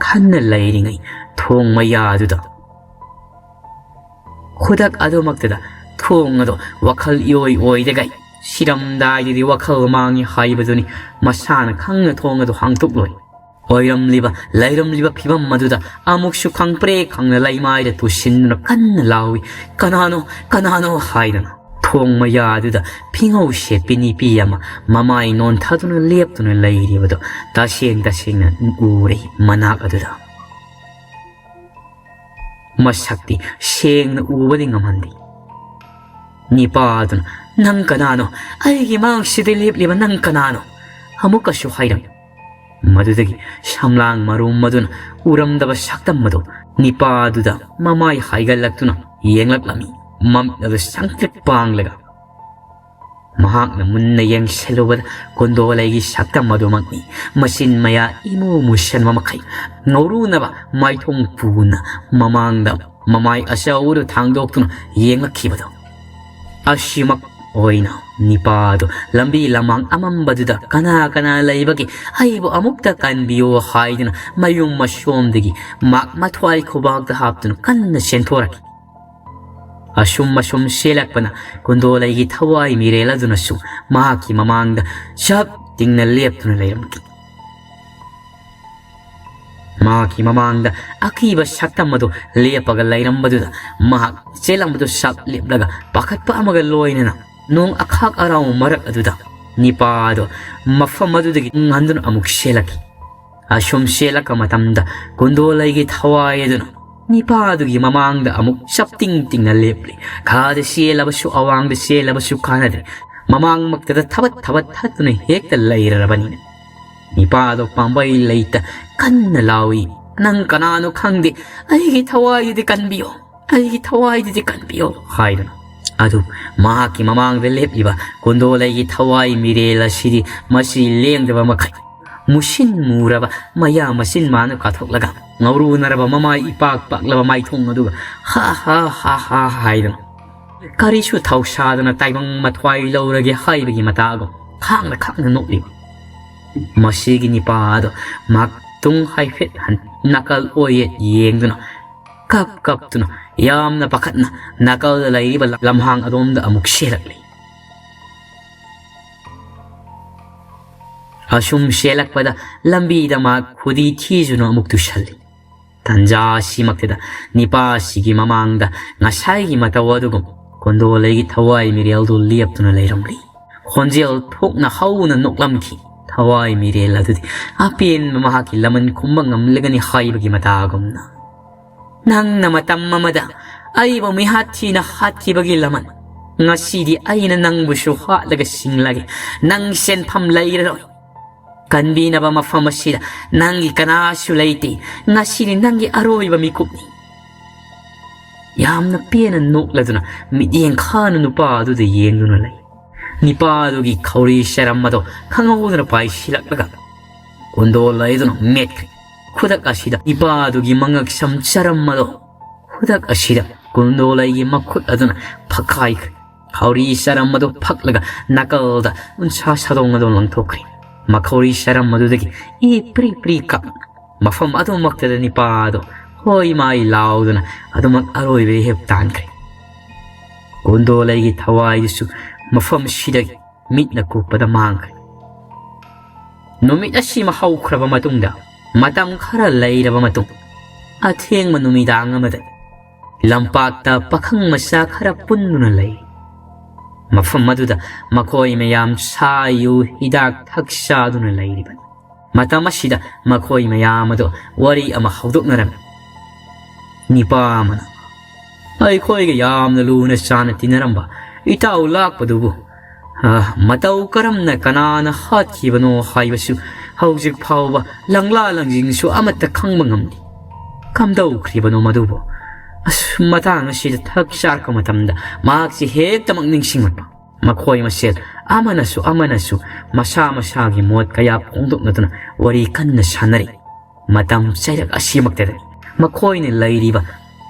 ꯈꯟꯅ ꯂꯩꯔꯤꯉꯩ ꯊꯣꯡ ꯃꯌꯥꯗꯨꯗ ꯈꯨꯗꯛ ꯑꯗꯨꯃꯛꯇꯗ ꯊꯣꯡ ꯑꯗꯣ ꯋꯥꯈꯜ ꯏꯑꯣꯏ ꯑꯣꯏꯗꯒꯩ ꯁꯤꯔꯝꯗꯥꯏꯗꯗꯤ ꯋꯥꯈꯜ ꯃꯥꯡꯉꯤ ꯍꯥꯏꯕꯗꯨꯅꯤ꯫ ꯃꯁꯥꯅ ꯈꯪꯅ ꯊꯣꯡ ꯑꯗꯨ ꯍꯥꯡꯗꯣꯛꯂꯣꯏ꯫ ꯑꯣꯏꯔꯝꯂꯤꯕ ꯂꯩꯔꯝꯂꯤꯕ ꯐꯤꯕꯝ ꯑꯗꯨꯗ ꯑꯃꯨꯛꯁꯨ ꯈꯪꯄ꯭ꯔꯦꯛ ꯈꯪꯅ ꯂꯩꯃꯥꯏꯗ ꯇꯨꯁꯤꯟꯗꯨꯅ ꯀꯟꯅ ꯂꯥꯎꯏ, "ꯀꯅꯥꯅꯣ? ꯀꯅꯥꯅꯣ?" ꯍꯥꯏꯗꯅ꯫ ꯊꯣꯡ ꯃꯌꯥꯗꯨꯗ ꯐꯤꯉꯧ ꯁꯦꯠꯄꯤ ꯅꯨꯄꯤ ꯑꯃ ꯃꯃꯥꯏ ꯅꯣꯟꯊꯗꯨꯅ ꯂꯦꯞꯇꯨꯅ ꯂꯩꯔꯤꯕꯗꯣ ꯇꯁꯦꯡ ꯇꯁꯦꯡꯅ ꯎꯔꯦ ꯃꯅꯥꯛ ꯑꯗꯨꯗ꯫ ꯃꯁꯛꯇꯤ ꯁꯦꯡꯅ ꯎꯕꯗꯤ ꯉꯝꯍꯟꯗꯦ꯫ ꯅꯤꯄꯥꯗꯨꯅ, "ꯅꯪ ꯀꯅꯥꯅꯣ? ꯑꯩꯒꯤ ꯃꯥꯡꯁꯤꯗ ꯂꯦꯞꯂꯤꯕ ꯅꯪ ꯀꯅꯥꯅꯣ?" ꯑꯃꯨꯛꯀꯁꯨ ꯍꯥꯏꯔꯝꯃꯤ꯫ ꯃꯗꯨꯗꯒꯤ ꯁꯝꯂꯥꯡ ꯃꯔꯨꯝ ꯑꯗꯨꯅ ꯎꯔꯝꯗꯕ ꯁꯛꯇꯝ ꯑꯗꯨ ꯅꯤꯄꯥꯗꯨꯗ ꯃꯃꯥꯏ ꯍꯥꯏꯒꯠꯂꯛꯇꯨꯅ ꯌꯦꯡꯂꯛꯂꯝꯃꯤ꯫ ꯃꯃꯤꯠ ꯑꯗꯨ ꯁꯪꯇ꯭ꯔꯤꯛ ꯄꯥꯡꯂꯒ ꯃꯍꯥꯛꯅ ꯃꯨꯟꯅ ꯌꯦꯡꯁꯤꯜꯂꯨꯕꯗ ꯀꯨꯟꯗꯣꯂꯩꯒꯤ ꯁꯛꯇꯝ ꯑꯗꯨꯃꯛꯅꯤ꯫ ꯃꯆꯤꯟ ꯃꯌꯥ ꯏꯃꯨ ꯃꯨꯁꯟꯕ ꯃꯈꯩ ꯉꯧꯔꯨꯅꯕ ꯃꯥꯏꯊꯣꯡ ꯄꯨꯅ ꯃꯃꯥꯡꯗ ꯃꯃꯥꯏ ꯑꯆꯧꯕꯗꯨ ꯊꯥꯡꯗꯣꯛꯇꯨꯅ ꯌꯦꯡꯂꯛꯈꯤꯕꯗꯣ꯫ ꯑꯁꯤꯃꯛ ꯑꯣꯏꯅ ꯅꯤꯄꯥꯗꯨ ꯂꯝꯕꯤ ꯂꯃꯥꯡ ꯑꯃꯝꯕꯗꯨꯗ ꯀꯅꯥ ꯀꯅꯥ ꯂꯩꯕꯒꯦ, ꯑꯩꯕꯨ ꯑꯃꯨꯛꯇ ꯀꯟꯕꯤꯌꯣ ꯍꯥꯏꯗꯨꯅ ꯃꯌꯨꯝ ꯃꯁꯣꯝꯗꯒꯤ ꯃꯥꯛ ꯃꯊ꯭ꯋꯥꯏ ꯈꯨꯕꯥꯛꯇ ꯍꯥꯞꯇꯨꯅ ꯀꯟꯅ ꯆꯦꯟꯊꯣꯔꯛꯈꯤ꯫ ꯑꯁꯨꯝ ꯑꯁꯨꯝ ꯆꯦꯜꯂꯛꯄꯅ ꯀꯨꯟꯗꯣꯂꯩꯒꯤ ꯊꯋꯥꯏ ꯃꯤꯔꯦꯜ ꯑꯗꯨꯅꯁꯨ ꯃꯍꯥꯛꯀꯤ ꯃꯃꯥꯡꯗ ꯆꯞ ꯇꯤꯡꯅ ꯂꯦꯞꯇꯨꯅ ꯂꯩꯔꯝꯈꯤ꯫ ꯃꯍꯥꯛꯀꯤ ꯃꯃꯥꯡꯗ ꯑꯀꯤꯕ ꯁꯛꯇꯝ ꯑꯗꯨ ꯂꯦꯞꯄꯒ ꯂꯩꯔꯝꯕꯗꯨꯗ ꯃꯍꯥꯛ ꯆꯦꯜꯂꯝꯕꯗꯨ ꯆꯞ ꯂꯦꯞꯂꯒ ꯄꯥꯈꯠꯄ ꯑꯃꯒ ꯂꯣꯏꯅꯅ ꯅꯣꯡ ꯑꯈꯥꯛ ꯑꯔꯥꯎ ꯃꯔꯛ ꯑꯗꯨꯗ ꯅꯤꯄꯥꯗꯣ ꯃꯐꯝ ꯑꯗꯨꯗꯒꯤ ꯉꯟꯗꯨꯅ ꯑꯃꯨꯛ ꯆꯦꯜꯂꯛꯈꯤ꯫ ꯑꯁꯨꯝ ꯆꯦꯜꯂꯛꯄ ꯃꯇꯝꯗ ꯀꯨꯟꯗꯣꯂꯩꯒꯤ ꯊꯋꯥꯏ ꯑꯗꯨꯅ ꯅꯤꯄꯥꯗꯨꯒꯤ ꯃꯃꯥꯡꯗ ꯑꯃꯨꯛ ꯆꯞꯇꯤꯡ ꯇꯤꯡꯅ ꯂꯦꯞꯂꯤ꯫ ꯈꯥꯗ ꯆꯦꯜꯂꯕꯁꯨ ꯑꯋꯥꯡꯗ ꯆꯦꯜꯂꯕꯁꯨ ꯀꯥꯟꯅꯗ꯭ꯔꯦ꯫ ꯃꯃꯥꯡꯃꯛꯇꯗ ꯊꯕꯠ ꯊꯕꯠ ꯊꯠꯇꯨꯅ ꯍꯦꯛꯇ ꯂꯩꯔꯔꯕꯅꯤꯅ꯫ ꯅꯤꯄꯥꯗꯣ ꯄꯥꯝꯕꯩ ꯂꯩꯇ ꯀꯟꯅ ꯂꯥꯎꯏ, "ꯅꯪ ꯀꯅꯥꯅꯣ ꯈꯪꯗꯦ, ꯑꯩꯒꯤ ꯊꯋꯥꯏꯗꯨꯗꯤ ꯀꯟꯕꯤꯌꯣ, ꯑꯩꯒꯤ ꯊꯋꯥꯏꯗꯨꯗꯤ ꯀꯟꯕꯤꯌꯣ" ꯍꯥꯏꯗꯨꯅ꯫ ꯑꯗꯨ ꯃꯍꯥꯛꯀꯤ ꯃꯃꯥꯡꯗ ꯂꯦꯞꯂꯤꯕ ꯀꯨꯟꯗꯣꯂꯩꯒꯤ ꯊꯋꯥꯏ ꯃꯤꯔꯦꯜ ꯑꯁꯤꯗꯤ ꯃꯁꯤ ꯂꯦꯡꯗꯕ ꯃꯈꯩ ꯃꯨꯁꯤꯟ ꯃꯨꯔꯕ ꯃꯌꯥ ꯃꯆꯤꯟ ꯃꯥꯅ ꯀꯥꯊꯣꯛꯂꯒ ꯉꯧꯔꯨꯅꯔꯕ ꯃꯃꯥꯏ ꯏꯄꯥꯛ ꯄꯥꯛꯂꯕ ꯃꯥꯏꯊꯣꯡ ꯑꯗꯨꯒ "ꯍꯥ ꯍꯥ ꯍꯥ ꯍꯥ" ꯍꯥꯏꯗꯨꯅ, ꯀꯔꯤꯁꯨ ꯊꯧꯁꯥꯗꯅ ꯇꯥꯏꯕꯪ ꯃꯊ꯭ꯋꯥꯏ ꯂꯧꯔꯒꯦ ꯍꯥꯏꯕꯒꯤ ꯃꯇꯥꯒꯨꯝ ꯈꯥꯡꯅ ꯈꯥꯡꯅ ꯅꯣꯛꯂꯤꯕ꯫ ꯃꯁꯤꯒꯤ ꯅꯤꯄꯥ ꯑꯗꯣ ꯃꯍꯥꯛꯇꯨꯡ ꯍꯥꯏꯐꯦꯠ ꯍꯟ-, ꯅꯥꯀꯜ ꯑꯣꯏꯌꯦꯠ ꯌꯦꯡꯗꯨꯅ, ꯀꯞ ꯀꯞꯇꯨꯅ, ꯌꯥꯝꯅ ꯄꯥꯈꯠꯅ ꯅꯥꯀꯜꯗ ꯂꯩꯔꯤꯕ ꯂꯝꯍꯥꯡ ꯑꯗꯣꯝꯗ ꯑꯃꯨꯛ ꯆꯦꯜꯂꯛꯂꯤ꯫ ꯑꯁꯨꯝ ꯆꯦꯜꯂꯛꯄꯗ ꯂꯝꯕꯤꯗ ꯃꯍꯥꯛ ꯈꯨꯗꯤ ꯊꯤꯗꯨꯅ ꯑꯃꯨꯛ ꯇꯨꯁꯜꯂꯤ꯫ ꯇꯟꯖꯥ ꯑꯁꯤꯃꯛꯇꯗ ꯅꯤꯄꯥꯁꯤꯒꯤ ꯃꯃꯥꯡꯗ ꯉꯁꯥꯏꯒꯤ ꯃꯇꯧ ꯑꯗꯨꯒꯨꯝ ꯀꯣꯟꯗꯣꯂꯩꯒꯤ ꯊꯋꯥꯏ ꯃꯤꯔꯦꯜꯗꯨ ꯂꯦꯞꯇꯨꯅ ꯂꯩꯔꯝꯂꯤ꯫ ꯈꯣꯟꯖꯦꯜ ꯊꯣꯛꯅ ꯍꯧꯅ ꯅꯣꯛꯂꯝꯈꯤ꯫ ꯊꯋꯥꯏ ꯃꯤꯔꯦꯜ ꯑꯗꯨꯗꯤ ꯑꯄꯦꯟꯕ ꯃꯍꯥꯛꯀꯤ ꯂꯃꯟ ꯈꯨꯝꯕ ꯉꯝꯂꯒꯅꯤ ꯍꯥꯏꯕꯒꯤ ꯃꯇꯥꯒꯨꯝꯅ, "ꯅꯪꯅ ꯃꯇꯝ ꯑꯃꯗ ꯑꯩꯕꯨ ꯃꯤꯍꯥꯠ ꯊꯤꯅ ꯍꯥꯠꯈꯤꯕꯒꯤ ꯂꯃꯟ, ꯉꯁꯤꯗꯤ ꯑꯩꯅ ꯅꯪꯕꯨꯁꯨ ꯍꯥꯠꯂꯒ ꯁꯤꯡꯂꯒꯦ꯫ ꯅꯪ ꯁꯦꯟꯐꯝ ꯂꯩꯔꯔꯣꯏ꯫ ꯀꯟꯕꯤꯅꯕ ꯃꯐꯝ ꯑꯁꯤꯗ ꯅꯪꯒꯤ ꯀꯅꯥꯁꯨ ꯂꯩꯇꯦ꯫ ꯉꯁꯤꯗꯤ ꯅꯪꯒꯤ ꯑꯔꯣꯏꯕ ꯃꯤꯀꯨꯞꯅꯤ"꯫ ꯌꯥꯝꯅ ꯄꯦꯟꯅ ꯅꯣꯛꯂꯗꯨꯅ ꯃꯤꯠꯌꯦꯡ ꯈꯥꯅ ꯅꯨꯄꯥ ꯑꯗꯨꯗ ꯌꯦꯡꯗꯨꯅ ꯂꯩ꯫ ꯅꯤꯄꯥ ꯑꯗꯨꯒꯤ ꯈꯧꯔꯤ ꯆꯔꯝ ꯑꯗꯣ ꯈꯪꯍꯧꯗꯅ ꯄꯥꯏꯁꯤꯜꯂꯛꯂꯒ ꯀꯨꯟꯗꯣ ꯂꯩꯗꯨꯅ ꯃꯦꯠꯈ꯭ꯔꯦ꯫ ꯈꯨꯗꯛ ꯑꯁꯤꯗ ꯅꯤꯄꯥ ꯑꯗꯨꯒꯤ ꯃꯉꯛ ꯁꯝ ꯆꯔꯝ ꯑꯗꯣ ꯈꯨꯗꯛ ꯑꯁꯤꯗ ꯀꯨꯟꯗꯣꯂꯩꯒꯤ ꯃꯈꯨꯠ ꯑꯗꯨꯅ ꯐꯛꯈꯥꯏꯈ꯭ꯔꯦ꯫ ꯈꯧꯔꯤ ꯆꯔꯝ ꯑꯗꯨ ꯐꯛꯂꯒ ꯅꯥꯀꯜꯗ ꯎꯟꯁꯥ ꯁꯥꯗꯣꯡ ꯑꯗꯨ ꯂꯪꯊꯣꯛꯈ꯭ꯔꯦ꯫ ꯃꯈꯧꯔꯤ ꯆꯔꯝ ꯑꯗꯨꯗꯒꯤ ꯏ ꯄ꯭ꯔꯤ ꯄ꯭ꯔꯤ ꯀꯥꯞ ꯃꯐꯝ ꯑꯗꯨꯃꯛꯇꯗ ꯅꯤꯄꯥ ꯑꯗꯨ ꯍꯣꯏ ꯃꯥꯏ ꯂꯥꯎꯗꯨꯅ ꯑꯗꯨꯃꯛ ꯑꯔꯣꯏꯕ ꯏꯍꯦꯞ ꯇꯥꯟꯈ꯭ꯔꯦ꯫ ꯀꯨꯟꯗꯣꯂꯩꯒꯤ ꯊꯋꯥꯏꯗꯨꯁꯨ ꯃꯐꯝꯁꯤꯗꯒꯤ ꯃꯤꯠꯅ ꯀꯨꯞꯄꯗ ꯃꯥꯡꯈ꯭ꯔꯦ꯫ ꯅꯨꯃꯤꯠ ꯑꯁꯤꯃ ꯍꯧꯈ꯭ꯔꯕ ꯃꯇꯨꯡꯗ, ꯃꯇꯝ ꯈꯔ ꯂꯩꯔꯕ ꯃꯇꯨꯡ, ꯑꯊꯦꯡꯕ ꯅꯨꯃꯤꯗꯥꯡ ꯑꯃꯗ ꯂꯝꯄꯥꯛꯇ ꯄꯥꯈꯪ ꯃꯆꯥ ꯈꯔ ꯄꯨꯟꯗꯨꯅ ꯂꯩ꯫ ꯃꯐꯝ ꯑꯗꯨꯗ ꯃꯈꯣꯏ ꯃꯌꯥꯝ ꯁꯥ ꯌꯨ ꯍꯤꯗꯥꯛ ꯊꯛ ꯆꯥꯗꯨꯅ ꯂꯩꯔꯤꯕꯅꯤ꯫ ꯃꯇꯝ ꯑꯁꯤꯗ ꯃꯈꯣꯏ ꯃꯌꯥꯝ ꯑꯗꯨ ꯋꯥꯔꯤ ꯑꯃ ꯍꯧꯗꯣꯛꯅꯔꯝꯃꯤ꯫ ꯅꯤꯄꯥ ꯑꯃꯅ, "ꯑꯩꯈꯣꯏꯒ ꯌꯥꯝꯅ ꯂꯨꯅ ꯆꯥꯟꯅ ꯇꯤꯟꯅꯔꯝꯕ ꯏꯇꯥꯎ ꯂꯥꯛꯄꯗꯨꯕꯨ, ꯑ, ꯃꯇꯧ ꯀꯔꯝꯅ ꯀꯅꯥꯅ ꯍꯥꯠꯈꯤꯕꯅꯣ ꯍꯥꯏꯕꯁꯨ ꯍꯧꯖꯤꯛ ꯐꯥꯎꯕ ꯂꯪꯂꯥ ꯂꯪꯖꯤꯡꯁꯨ ꯑꯃꯠꯇ ꯈꯪꯕ ꯉꯝꯗꯦ꯫ ꯀꯝꯗꯧꯈ꯭ꯔꯤꯕꯅꯣ ꯃꯗꯨꯕꯨ? ꯑꯁ, ꯃꯇꯥꯡ ꯑꯁꯤꯗ ꯊꯛ ꯆꯥꯔꯛꯄ ꯃꯇꯝꯗ ꯃꯍꯥꯛꯁꯤ ꯍꯦꯛꯇꯃꯛ ꯅꯤꯡꯁꯤꯡꯂꯛꯄ꯫ ꯃꯈꯣꯏ ꯃꯁꯦꯜ ꯑꯃꯅꯁꯨ ꯑꯃꯅꯁꯨ ꯃꯁꯥ ꯃꯁꯥꯒꯤ ꯃꯣꯠ ꯀꯌꯥ ꯐꯣꯡꯗꯣꯛꯅꯗꯨꯅ ꯋꯥꯔꯤ ꯀꯟꯅ ꯁꯥꯟꯅꯔꯤ꯫ ꯃꯇꯝ ꯆꯩꯔꯛ ꯑꯁꯤꯃꯛꯇꯗꯅꯤ ꯃꯈꯣꯏꯅ ꯂꯩꯔꯤꯕ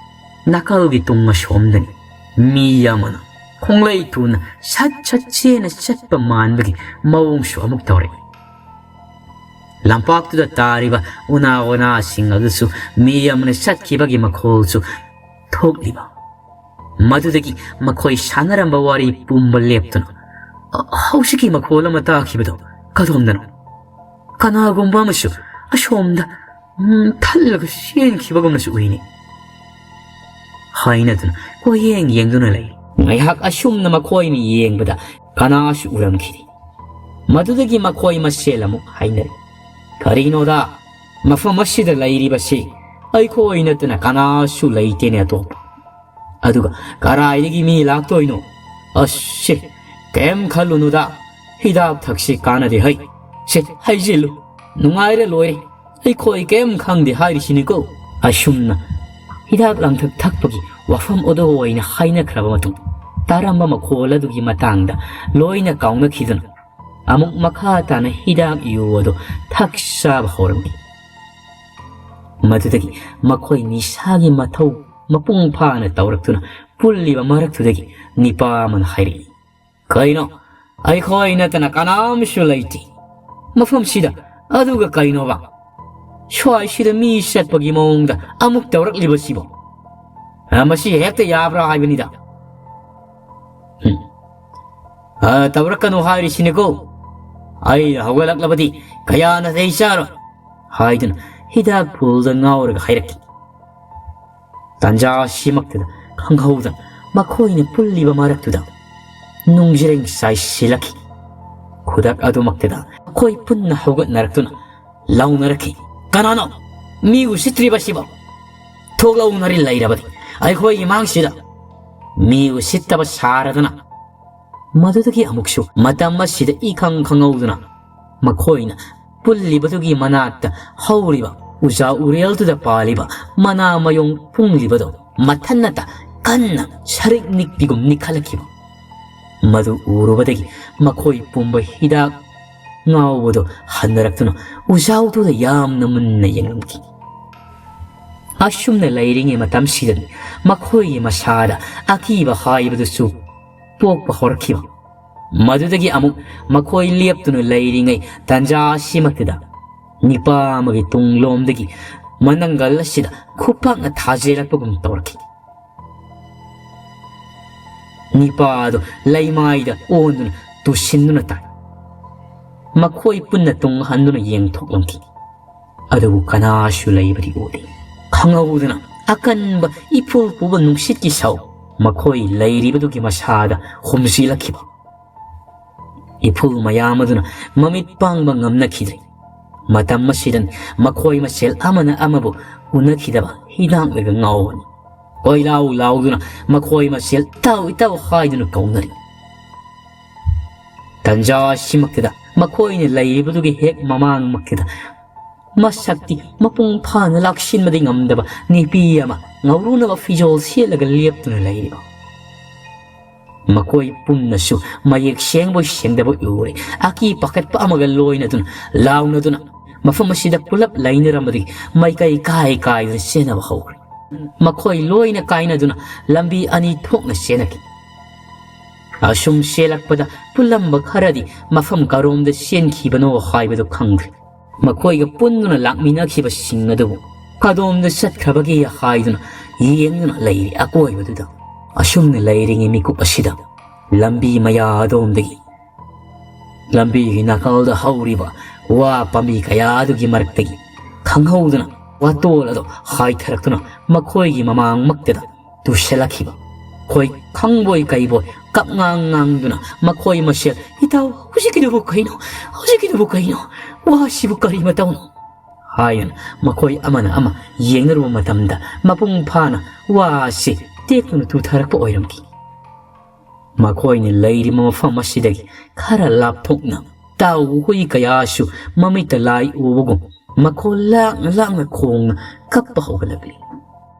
ꯅꯥꯀꯜꯒꯤ ꯇꯨꯡ ꯑꯁꯣꯝꯗꯅꯤ ꯃꯤ ꯑꯃꯅ ꯈꯣꯡꯂꯩ ꯊꯨꯅ ꯁꯠ ꯁꯠ ꯆꯦꯅ ꯆꯠꯄ ꯃꯥꯟꯕꯒꯤ ꯃꯑꯣꯡꯁꯨ ꯑꯃꯨꯛ ꯇꯧꯔꯛꯏ꯫ ꯂꯝꯄꯥꯛꯇꯨꯗ ꯇꯥꯔꯤꯕ ꯎꯅꯥ ꯋꯥꯅꯥꯁꯤꯡ ꯑꯗꯨꯁꯨ ꯃꯤ ꯑꯃꯅ ꯆꯠꯈꯤꯕꯒꯤ ꯃꯈꯣꯜꯁꯨ ꯊꯣꯛꯂꯤꯕ꯫ ꯃꯗꯨꯗꯒꯤ ꯃꯈꯣꯏ ꯁꯥꯟꯅꯔꯝꯕ ꯋꯥꯔꯤ ꯄꯨꯝꯕ ꯂꯦꯞꯇꯨꯅ, "ꯑ, ꯍꯧꯖꯤꯛꯀꯤ ꯃꯈꯣꯜ ꯑꯃ ꯇꯥꯈꯤꯕꯗꯣ ꯀꯗꯣꯝꯗꯅꯣ? ꯀꯅꯥꯒꯨꯝꯕ ꯑꯃꯁꯨ ꯑꯁꯣꯝꯗ, ꯎꯝ, ꯊꯜꯂꯒ ꯆꯦꯟꯈꯤꯕꯒꯨꯝꯅꯁꯨ ꯎꯏꯅꯦ" ꯍꯥꯏꯅꯗꯨꯅ ꯀꯣꯏꯌꯦꯡ ꯌꯦꯡꯗꯨꯅ ꯂꯩ꯫ ꯉꯥꯏꯍꯥꯛ ꯑꯁꯨꯝꯅ ꯃꯈꯣꯏꯅ ꯌꯦꯡꯕꯗ ꯀꯅꯥꯁꯨ ꯎꯔꯝꯈꯤꯗꯦ꯫ ꯃꯗꯨꯗꯒꯤ ꯃꯈꯣꯏ ꯃꯁꯦꯜ ꯑꯃꯨꯛ ꯍꯥꯏꯅꯔꯦ, "ꯀꯔꯤꯅꯣꯗ, ꯃꯐꯝ ꯑꯁꯤꯗ ꯂꯩꯔꯤꯕꯁꯤ ꯑꯩꯈꯣꯏ ꯅꯠꯇꯅ ꯀꯅꯥꯁꯨ ꯂꯩꯇꯦꯅꯦ ꯑꯇꯣꯞꯄ꯫ ꯑꯗꯨꯒ ꯀꯔꯥꯏꯗꯒꯤ ꯃꯤ ꯂꯥꯛꯇꯣꯏꯅꯣ? ꯑꯁ, ꯁꯦ, ꯀꯩꯝ ꯈꯜꯂꯨꯅꯨꯗ, ꯍꯤꯗꯥꯛ ꯊꯛꯁꯤ ꯀꯥꯟꯅꯗꯦ ꯍꯩ꯫ ꯁꯦ, ꯍꯩꯖꯤꯜꯂꯨ, ꯅꯨꯡꯉꯥꯏꯔ ꯂꯣꯏꯔꯦ, ꯑꯩꯈꯣꯏ ꯀꯩꯝ ꯈꯪꯗꯦ ꯍꯥꯏꯔꯤꯁꯤꯅꯤꯀꯣ"꯫ ꯑꯁꯨꯝꯅ ꯍꯤꯗꯥꯛ ꯂꯥꯡꯊꯛ ꯊꯛꯄꯒꯤ ꯋꯥꯐꯝ ꯑꯗꯨ ꯑꯣꯏꯅ ꯍꯥꯏꯅꯈ꯭ꯔꯕ ꯃꯇꯨꯡ, ꯇꯥꯔꯝꯕ ꯃꯈꯣꯜ ꯑꯗꯨꯒꯤ ꯃꯇꯥꯡꯗ ꯂꯣꯏꯅ ꯀꯥꯎꯅꯈꯤꯗꯨꯅ ꯑꯃꯨꯛ ꯃꯈꯥ ꯇꯥꯅ ꯍꯤꯗꯥꯛ ꯌꯨ ꯑꯗꯨ ꯊꯛ ꯆꯥꯕ ꯍꯧꯔꯝꯃꯤ꯫ ꯃꯗꯨꯗꯒꯤ ꯃꯈꯣꯏ ꯅꯤꯁꯥꯒꯤ ꯃꯊꯧ ꯃꯄꯨꯡ ꯐꯥꯅ ꯇꯧꯔꯛꯇꯨꯅ ꯄꯨꯜꯂꯤꯕ ꯃꯔꯛꯇꯨꯗꯒꯤ ꯅꯤꯄꯥ ꯑꯃꯅ ꯍꯥꯏꯔꯛꯏ, "ꯀꯩꯅꯣ? ꯑꯩꯈꯣꯏ ꯅꯠꯇꯅ ꯀꯅꯥꯝꯁꯨ ꯂꯩꯇꯦ ꯃꯐꯝꯁꯤꯗ꯫ ꯑꯗꯨꯒ ꯀꯩꯅꯣꯕ? ꯁ꯭ꯋꯥꯏꯁꯤꯗ ꯃꯤ ꯆꯠꯄꯒꯤ ꯃꯑꯣꯡꯗ ꯑꯃꯨꯛ ꯇꯧꯔꯛꯂꯤꯕꯁꯤꯕꯣ? ꯑ, ꯃꯁꯤ ꯍꯦꯛꯇ ꯌꯥꯕ꯭ꯔꯥ ꯍꯥꯏꯕꯅꯤꯗ"꯫ "ꯍꯨꯝ꯫ ꯑ, ꯇꯧꯔꯛꯀꯅꯨ ꯍꯥꯏꯔꯤꯁꯤꯅꯤꯀꯣ꯫ ꯑꯩ ꯍꯧꯒꯠꯂꯛꯂꯕꯗꯤ ꯀꯌꯥ ꯅꯥꯇꯩ ꯆꯥꯔꯣꯏ" ꯍꯥꯏꯗꯨꯅ ꯍꯤꯗꯥꯛ ꯐꯨꯜꯗ ꯉꯥꯎꯔꯒ ꯍꯥꯏꯔꯛꯈꯤ꯫ ꯇꯥꯟꯖꯥ ꯑꯁꯤꯃꯛꯇꯗ ꯈꯪꯍꯧꯗꯅ ꯃꯈꯣꯏꯅ ꯄꯨꯜꯂꯤꯕ ꯃꯔꯛꯇꯨꯗ ꯅꯨꯡꯖ꯭ꯔꯦꯡ ꯆꯥꯏꯁꯤꯜꯂꯛꯈꯤ꯫ ꯈꯨꯗꯛ ꯑꯗꯨꯃꯛꯇꯗ ꯃꯈꯣꯏ ꯄꯨꯟꯅ ꯍꯧꯒꯠꯅꯔꯛꯇꯨꯅ ꯂꯥꯎꯅꯔꯛꯈꯤ, "ꯀꯅꯥꯅꯣ ꯃꯤ ꯎꯁꯤꯠꯇ꯭ꯔꯤꯕꯁꯤꯕꯣ? ꯊꯣꯛꯂꯛꯎꯅꯔꯤ ꯂꯩꯔꯕꯗꯤ ꯑꯩꯈꯣꯏꯒꯤ ꯃꯥꯡꯁꯤꯗ ꯃꯤ ꯎꯁꯤꯠꯇꯕ ꯁꯥꯔꯗꯅ"꯫ ꯃꯗꯨꯗꯒꯤ ꯑꯃꯨꯛꯁꯨ ꯃꯇꯝ ꯑꯁꯤꯗ ꯏꯈꯪ ꯈꯪꯍꯧꯗꯅ ꯃꯈꯣꯏꯅ ꯄꯨꯜꯂꯤꯕꯗꯨꯒꯤ ꯃꯅꯥꯛꯇ ꯍꯧꯔꯤꯕ ꯎꯖꯥ ꯎꯔꯦꯜꯗꯨꯗ ꯄꯥꯜꯂꯤꯕ ꯃꯅꯥ ꯃꯌꯣꯡ ꯄꯨꯡꯂꯤꯕꯗꯣ ꯃꯊꯟꯅꯇ ꯀꯟꯅ ꯁꯔꯤꯛ ꯅꯤꯛꯄꯤꯒꯨꯝ ꯅꯤꯛꯈꯠꯂꯛꯈꯤꯕ꯫ ꯃꯗꯨ ꯎꯔꯨꯕꯗꯒꯤ ꯃꯈꯣꯏ ꯄꯨꯝꯕ ꯍꯤꯗꯥꯛ ꯉꯥꯎꯕꯗꯨ ꯍꯟꯅꯔꯛꯇꯨꯅ ꯎꯖꯥꯎꯗꯨꯗ ꯌꯥꯝꯅ ꯃꯨꯟꯅ ꯌꯦꯡꯂꯝꯈꯤ꯫ ꯑꯁꯨꯝꯅ ꯂꯩꯔꯤꯉꯩ ꯃꯇꯝꯁꯤꯗꯅꯤ ꯃꯈꯣꯏꯒꯤ ꯃꯁꯥꯗ ꯑꯀꯤꯕ ꯍꯥꯏꯕꯗꯨꯁꯨ ꯄꯣꯛꯄ ꯍꯧꯔꯛꯈꯤꯕ꯫ ꯃꯗꯨꯗꯒꯤ ꯑꯃꯨꯛ ꯃꯈꯣꯏ ꯂꯦꯞꯇꯨꯅ ꯂꯩꯔꯤꯉꯩ ꯇꯥꯟꯖꯥ ꯑꯁꯤꯃꯛꯇꯗ ꯅꯤꯄꯥ ꯑꯃꯒꯤ ꯇꯨꯡꯂꯣꯝꯗꯒꯤ ꯃꯅꯪꯒꯜ ꯑꯁꯤꯗ ꯈꯨꯄꯥꯛꯅ ꯊꯥꯖꯤꯜꯂꯛꯄꯒꯨꯝ ꯇꯧꯔꯛꯈꯤ꯫ ꯅꯤꯄꯥ ꯑꯗꯨ ꯂꯩꯃꯥꯏꯗ ꯑꯣꯟꯗꯨꯅ ꯇꯨꯁꯤꯟꯗꯨꯅ ꯇꯥꯏ꯫ ꯃꯈꯣꯏ ꯄꯨꯟꯅ ꯇꯨꯡ ꯍꯟꯗꯨꯅ ꯌꯦꯡꯊꯣꯛꯂꯝꯈꯤ꯫ ꯑꯗꯨꯕꯨ ꯀꯅꯥꯁꯨ ꯂꯩꯕꯗꯤ ꯎꯗꯦ꯫ ꯈꯪꯍꯧꯗꯅ ꯑꯀꯟꯕ ꯏꯐꯨꯜ ꯄꯨꯕ ꯅꯨꯡꯁꯤꯠꯀꯤ ꯁꯧ ꯃꯈꯣꯏ ꯂꯩꯔꯤꯕꯗꯨꯒꯤ ꯃꯁꯥꯗ ꯍꯨꯝꯖꯤꯜꯂꯛꯈꯤꯕ꯫ ꯏꯐꯨꯜ ꯃꯌꯥꯝ ꯑꯗꯨꯅ ꯃꯃꯤꯠ ꯄꯥꯡꯕ ꯉꯝꯅꯈꯤꯗ꯭ꯔꯦ꯫ ꯃꯇꯝ ꯑꯁꯤꯗ ꯃꯈꯣꯏ ꯃꯁꯦꯜ ꯑꯃꯅ ꯑꯃꯕꯨ ꯎꯅꯈꯤꯗꯕ ꯍꯤꯗꯥꯛꯂꯒ ꯉꯥꯎꯕꯅꯤ꯫ ꯀꯣꯏꯂꯥꯎ ꯂꯥꯎꯗꯨꯅ ꯃꯈꯣꯏ ꯃꯁꯦꯜ "ꯏꯇꯥꯎ, ꯏꯇꯥꯎ" ꯍꯥꯏꯗꯨꯅ ꯀꯧꯅꯔꯤ꯫ ꯇꯟꯖꯥ ꯑꯁꯤꯃꯛꯇꯗ ꯃꯈꯣꯏꯅ ꯂꯩꯔꯤꯕꯗꯨꯒꯤ ꯍꯦꯛ ꯃꯃꯥꯡꯃꯛꯇꯗ ꯃꯁꯛꯇꯤ ꯃꯄꯨꯡ ꯐꯥꯅ ꯂꯥꯛꯁꯤꯟꯕꯗꯤ ꯉꯝꯗꯕ ꯅꯨꯄꯤ ꯑꯃ ꯉꯧꯔꯨꯅꯕ ꯐꯤꯖꯣꯜ ꯁꯦꯠꯂꯒ ꯂꯦꯞꯇꯨꯅ ꯂꯩꯔꯤꯕ꯫ ꯃꯈꯣꯏ ꯄꯨꯝꯅꯁꯨ ꯃꯌꯦꯛ ꯁꯦꯡꯕꯣꯏ ꯁꯦꯡꯗꯕꯣꯏ ꯎꯔꯦ꯫ ꯑꯀꯤ ꯄꯥꯈꯠꯄ ꯑꯃꯒ ꯂꯣꯏꯅꯗꯨꯅ, ꯂꯥꯎꯅꯗꯨꯅ ꯃꯐꯝ ꯑꯁꯤꯗ ꯄꯨꯂꯞ ꯂꯩꯅꯔꯝꯕꯗꯒꯤ ꯃꯥꯏꯀꯩ ꯀꯥꯏ ꯀꯥꯏꯗꯨꯅ ꯆꯦꯟꯅꯕ ꯍꯧꯈ꯭ꯔꯦ꯫ ꯃꯈꯣꯏ ꯂꯣꯏꯅ ꯀꯥꯏꯅꯗꯨꯅ ꯂꯝꯕꯤ ꯑꯅꯤ ꯊꯣꯛꯅ ꯆꯦꯟꯅꯈꯤ꯫ ꯑꯁꯨꯝ ꯆꯦꯜꯂꯛꯄꯗ ꯄꯨꯜꯂꯝꯕ ꯈꯔꯗꯤ ꯃꯐꯝ ꯀꯔꯣꯝꯗ ꯆꯦꯟꯈꯤꯕꯅꯣ ꯍꯥꯏꯕꯗꯨ ꯈꯪꯗ꯭ꯔꯦ꯫ ꯃꯈꯣꯏꯒ ꯄꯨꯟꯗꯨꯅ ꯂꯥꯛꯃꯤꯟꯅꯈꯤꯕꯁꯤꯡ ꯑꯗꯨꯕꯨ ꯀꯗꯣꯝꯗ ꯆꯠꯈ꯭ꯔꯕꯒꯦ ꯍꯥꯏꯗꯨꯅ ꯌꯦꯡꯗꯨꯅ ꯂꯩꯔꯤ ꯑꯀꯣꯏꯕꯗꯨꯗ꯫ ꯑꯁꯨꯝꯅ ꯂꯩꯔꯤꯉꯩ ꯃꯤꯀꯨꯞ ꯑꯁꯤꯗ ꯂꯝꯕꯤ ꯃꯌꯥ ꯑꯗꯣꯝꯗꯒꯤ, ꯂꯝꯕꯤꯒꯤ ꯅꯥꯀꯜꯗ ꯍꯧꯔꯤꯕ ꯋꯥ ꯄꯥꯝꯕꯤ ꯀꯌꯥ ꯑꯗꯨꯒꯤ ꯃꯔꯛꯇꯒꯤ ꯈꯪꯍꯧꯗꯅ ꯋꯥꯇꯣꯜ ꯑꯗꯨ ꯍꯥꯏꯊꯔꯛꯇꯨꯅ ꯃꯈꯣꯏꯒꯤ ꯃꯃꯥꯡꯃꯛꯇꯗ ꯇꯨꯁꯤꯜꯂꯛꯈꯤꯕ꯫ ꯈꯣꯏ ꯈꯪꯕꯣꯏ ꯀꯩꯕꯣꯏ ꯀꯞꯉꯥꯡ ꯉꯥꯡꯗꯨꯅ ꯃꯈꯣꯏ ꯃꯁꯦꯜ "ꯏꯇꯥꯎ, ꯍꯧꯖꯤꯛꯀꯤꯗꯨꯕꯨ ꯀꯩꯅꯣ? ꯍꯧꯖꯤꯛꯀꯤꯗꯨꯕꯨ ꯀꯩꯅꯣ? ꯋꯥꯁꯤꯕꯨ ꯀꯔꯤ ꯃꯇꯧꯅꯣ?" ꯍꯥꯏꯗꯨꯅ ꯃꯈꯣꯏ ꯑꯃꯅ ꯑꯃ ꯌꯦꯡꯅꯔꯨꯕ ꯃꯇꯝꯗ ꯃꯄꯨꯡ ꯐꯥꯅ ꯋꯥ ꯑꯁꯤ ꯇꯦꯛꯇꯨꯅ ꯇꯨꯊꯔꯛꯄ ꯑꯣꯏꯔꯝꯈꯤ꯫ ꯃꯈꯣꯏꯅ ꯂꯩꯔꯤꯕ ꯃꯐꯝ ꯑꯁꯤꯗꯒꯤ ꯈꯔ ꯂꯥꯞꯊꯣꯛꯅ ꯇꯥꯎ ꯍꯨꯏ ꯀꯌꯥꯁꯨ ꯃꯃꯤꯠꯇ ꯂꯥꯏ ꯎꯕꯒꯨꯝ ꯃꯈꯣꯜ ꯂꯥꯡꯅ ꯂꯥꯡꯅ ꯈꯣꯡꯅ ꯀꯞꯄ ꯍꯧꯒꯠꯂꯛꯂꯤ꯫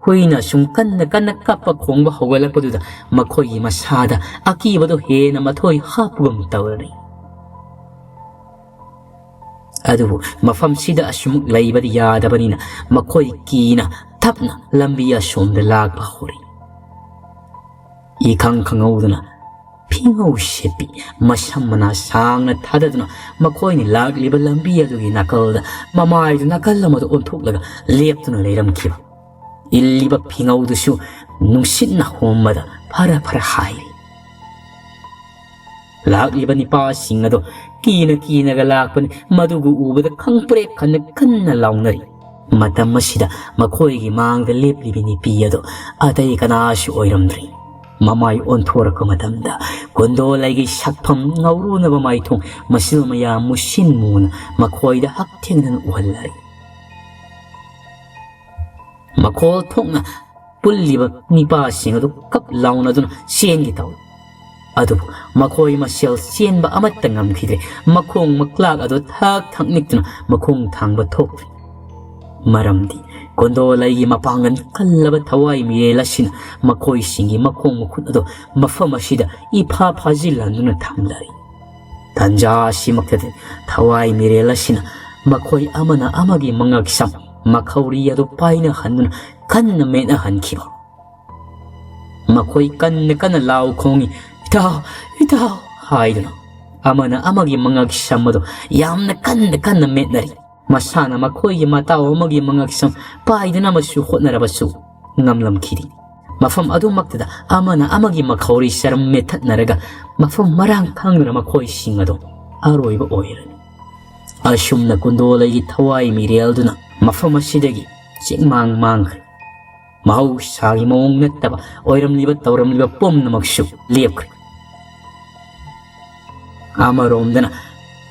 ꯍꯨꯏꯅ ꯁꯨꯝ ꯀꯟꯅ ꯀꯟꯅ ꯀꯞꯄ ꯈꯣꯡꯕ ꯍꯧꯒꯠꯂꯛꯄꯗꯨꯗ ꯃꯈꯣꯏꯒꯤ ꯃꯁꯥꯗ ꯑꯀꯤꯕꯗꯨ ꯍꯦꯟꯅ ꯃꯊꯣꯏ ꯍꯥꯞꯄꯒꯨꯝ ꯇꯧꯔꯔꯤ꯫ ꯑꯗꯨꯕꯨ ꯃꯐꯝꯁꯤꯗ ꯑꯁꯨꯃꯛ ꯂꯩꯕꯗꯤ ꯌꯥꯗꯕꯅꯤꯅ ꯃꯈꯣꯏ ꯀꯤꯅ ꯇꯞꯅ ꯂꯝꯕꯤ ꯑꯁꯣꯝꯗ ꯂꯥꯛꯄ ꯍꯧꯔꯤ꯫ ꯏꯈꯪ ꯈꯪꯍꯧꯗꯅ ꯐꯤꯉꯧ ꯁꯦꯠꯄꯤ ꯃꯁꯝ ꯃꯅꯥ ꯁꯥꯡꯅ ꯊꯥꯗꯗꯨꯅ ꯃꯈꯣꯏꯅ ꯂꯥꯛꯂꯤꯕ ꯂꯝꯕꯤ ꯑꯗꯨꯒꯤ ꯅꯥꯀꯜꯗ ꯃꯃꯥꯏꯗꯨ ꯅꯥꯀꯜ ꯑꯃꯗ ꯑꯣꯟꯊꯣꯛꯂꯒ ꯂꯦꯞꯇꯨꯅ ꯂꯩꯔꯝꯈꯤꯕ꯫ ꯏꯜꯂꯤꯕ ꯐꯤꯉꯧꯗꯨꯁꯨ ꯅꯨꯡꯁꯤꯠꯅ ꯍꯣꯝꯕꯗ ꯐꯔ ꯐꯔ ꯍꯥꯏꯔꯤ꯫ ꯂꯥꯛꯂꯤꯕ ꯅꯤꯄꯥꯁꯤꯡ ꯑꯗꯣ ꯀꯤꯅ ꯀꯤꯅꯒ ꯂꯥꯛꯄꯅꯤ꯫ ꯃꯗꯨꯕꯨ ꯎꯕꯗ ꯈꯪꯄ꯭ꯔꯦꯛ ꯈꯟꯅ ꯀꯟꯅ ꯂꯥꯎꯅꯔꯤ꯫ ꯃꯇꯝ ꯑꯁꯤꯗ ꯃꯈꯣꯏꯒꯤ ꯃꯥꯡꯗ ꯂꯦꯞꯂꯤꯕꯤ ꯅꯤꯄꯤ ꯑꯗꯣ ꯑꯇꯩ ꯀꯅꯥꯁꯨ ꯑꯣꯏꯔꯝꯗ꯭ꯔꯤ꯫ ꯃꯃꯥꯏ ꯑꯣꯟꯊꯣꯔꯛꯄ ꯃꯇꯝꯗ ꯀꯨꯟꯗꯣꯂꯩꯒꯤ ꯁꯛꯐꯝ ꯉꯧꯔꯨꯅꯕ ꯃꯥꯏꯊꯣꯡ ꯃꯁꯤꯜ ꯃꯌꯥꯝ ꯃꯨꯁꯤꯟ ꯃꯨꯅ ꯃꯈꯣꯏꯗ ꯍꯛꯊꯦꯡꯅꯅ ꯎꯍꯜꯂꯔꯤ꯫ ꯃꯈꯣꯜ ꯊꯣꯛꯅ ꯄꯨꯜꯂꯤꯕ ꯅꯤꯄꯥꯁꯤꯡ ꯑꯗꯨ ꯀꯞ ꯂꯥꯎꯅꯗꯨꯅ ꯆꯦꯟꯒꯦ ꯇꯧꯏ꯫ ꯑꯗꯨꯕꯨ ꯃꯈꯣꯏ ꯃꯁꯦꯜ ꯆꯦꯟꯕ ꯑꯃꯠꯇ ꯉꯝꯈꯤꯗ꯭ꯔꯦ꯫ ꯃꯈꯣꯡ ꯃꯀ꯭ꯂꯥꯛ ꯑꯗꯨ ꯊꯛ ꯊꯛ ꯅꯤꯛꯇꯨꯅ ꯃꯈꯣꯡ ꯊꯥꯡꯕ ꯊꯣꯛꯈ꯭ꯔꯦ꯫ ꯃꯔꯝꯗꯤ ꯀꯣꯟꯗꯣꯂꯩꯒꯤ ꯃꯄꯥꯡꯒꯜ ꯀꯜꯂꯕ ꯊꯋꯥꯏ ꯃꯤꯔꯦꯜ ꯑꯁꯤꯅ ꯃꯈꯣꯏꯁꯤꯡꯒꯤ ꯃꯈꯣꯡ ꯃꯈꯨꯠ ꯑꯗꯨ ꯃꯐꯝ ꯑꯁꯤꯗ ꯏꯐꯥ ꯐꯥꯖꯤꯜꯍꯟꯗꯨꯅ ꯊꯝꯂꯔꯤ꯫ ꯇꯟꯖꯥ ꯑꯁꯤꯃꯛꯇꯗ ꯊꯋꯥꯏ ꯃꯤꯔꯦꯜ ꯑꯁꯤꯅ ꯃꯈꯣꯏ ꯑꯃꯅ ꯑꯃꯒꯤ ꯃꯉꯛꯁꯝ ꯃꯈꯧꯔꯤ ꯑꯗꯨ ꯄꯥꯏꯅꯍꯟꯗꯨꯅ ꯀꯟꯅ ꯃꯦꯠꯅꯍꯟꯈꯤꯕ꯫ ꯃꯈꯣꯏ ꯀꯟꯅ ꯀꯟꯅ ꯂꯥꯎ ꯈꯣꯡꯏ, "ꯏꯇꯥꯎ, ꯏꯇꯥꯎ" ꯍꯥꯏꯗꯨꯅ꯫ ꯑꯃꯅ ꯑꯃꯒꯤ ꯃꯉꯛꯁꯝ ꯑꯗꯨ ꯌꯥꯝꯅ ꯀꯟꯅ ꯀꯟꯅ ꯃꯦꯠꯅꯔꯤ꯫ ꯃꯁꯥꯅ ꯃꯈꯣꯏꯒꯤ ꯃꯇꯥꯎ ꯑꯃꯒꯤ ꯃꯉꯛꯁꯝ ꯄꯥꯏꯗꯅꯕꯁꯨ ꯍꯣꯠꯅꯔꯕꯁꯨ ꯉꯝꯂꯝꯈꯤꯗꯦ꯫ ꯃꯐꯝ ꯑꯗꯨꯃꯛꯇꯗ ꯑꯃꯅ ꯑꯃꯒꯤ ꯃꯈꯧꯔꯤ ꯆꯔꯝ ꯃꯦꯠꯊꯠꯅꯔꯒ ꯃꯐꯝ ꯃꯔꯥꯡ ꯈꯪꯗꯅ ꯃꯈꯣꯏꯁꯤꯡ ꯑꯗꯨ ꯑꯔꯣꯏꯕ ꯑꯣꯏꯔꯅꯤ꯫ ꯑꯁꯨꯝꯅ ꯀꯨꯟꯗꯣꯂꯩꯒꯤ ꯊꯋꯥꯏ ꯃꯤꯔꯦꯜꯗꯨꯅ ꯃꯐꯝ ꯑꯁꯤꯗꯒꯤ ꯆꯤꯡꯃꯥꯡ ꯃꯥꯡꯈ꯭ꯔꯦ꯫ ꯃꯍꯧꯁꯥꯒꯤ ꯃꯑꯣꯡ ꯅꯠꯇꯕ ꯑꯣꯏꯔꯝꯂꯤꯕ ꯇꯧꯔꯝꯂꯤꯕ ꯄꯨꯝꯅꯃꯛꯁꯨ ꯂꯦꯞꯈ꯭ꯔꯦ꯫ ꯑꯃꯔꯣꯝꯗꯅ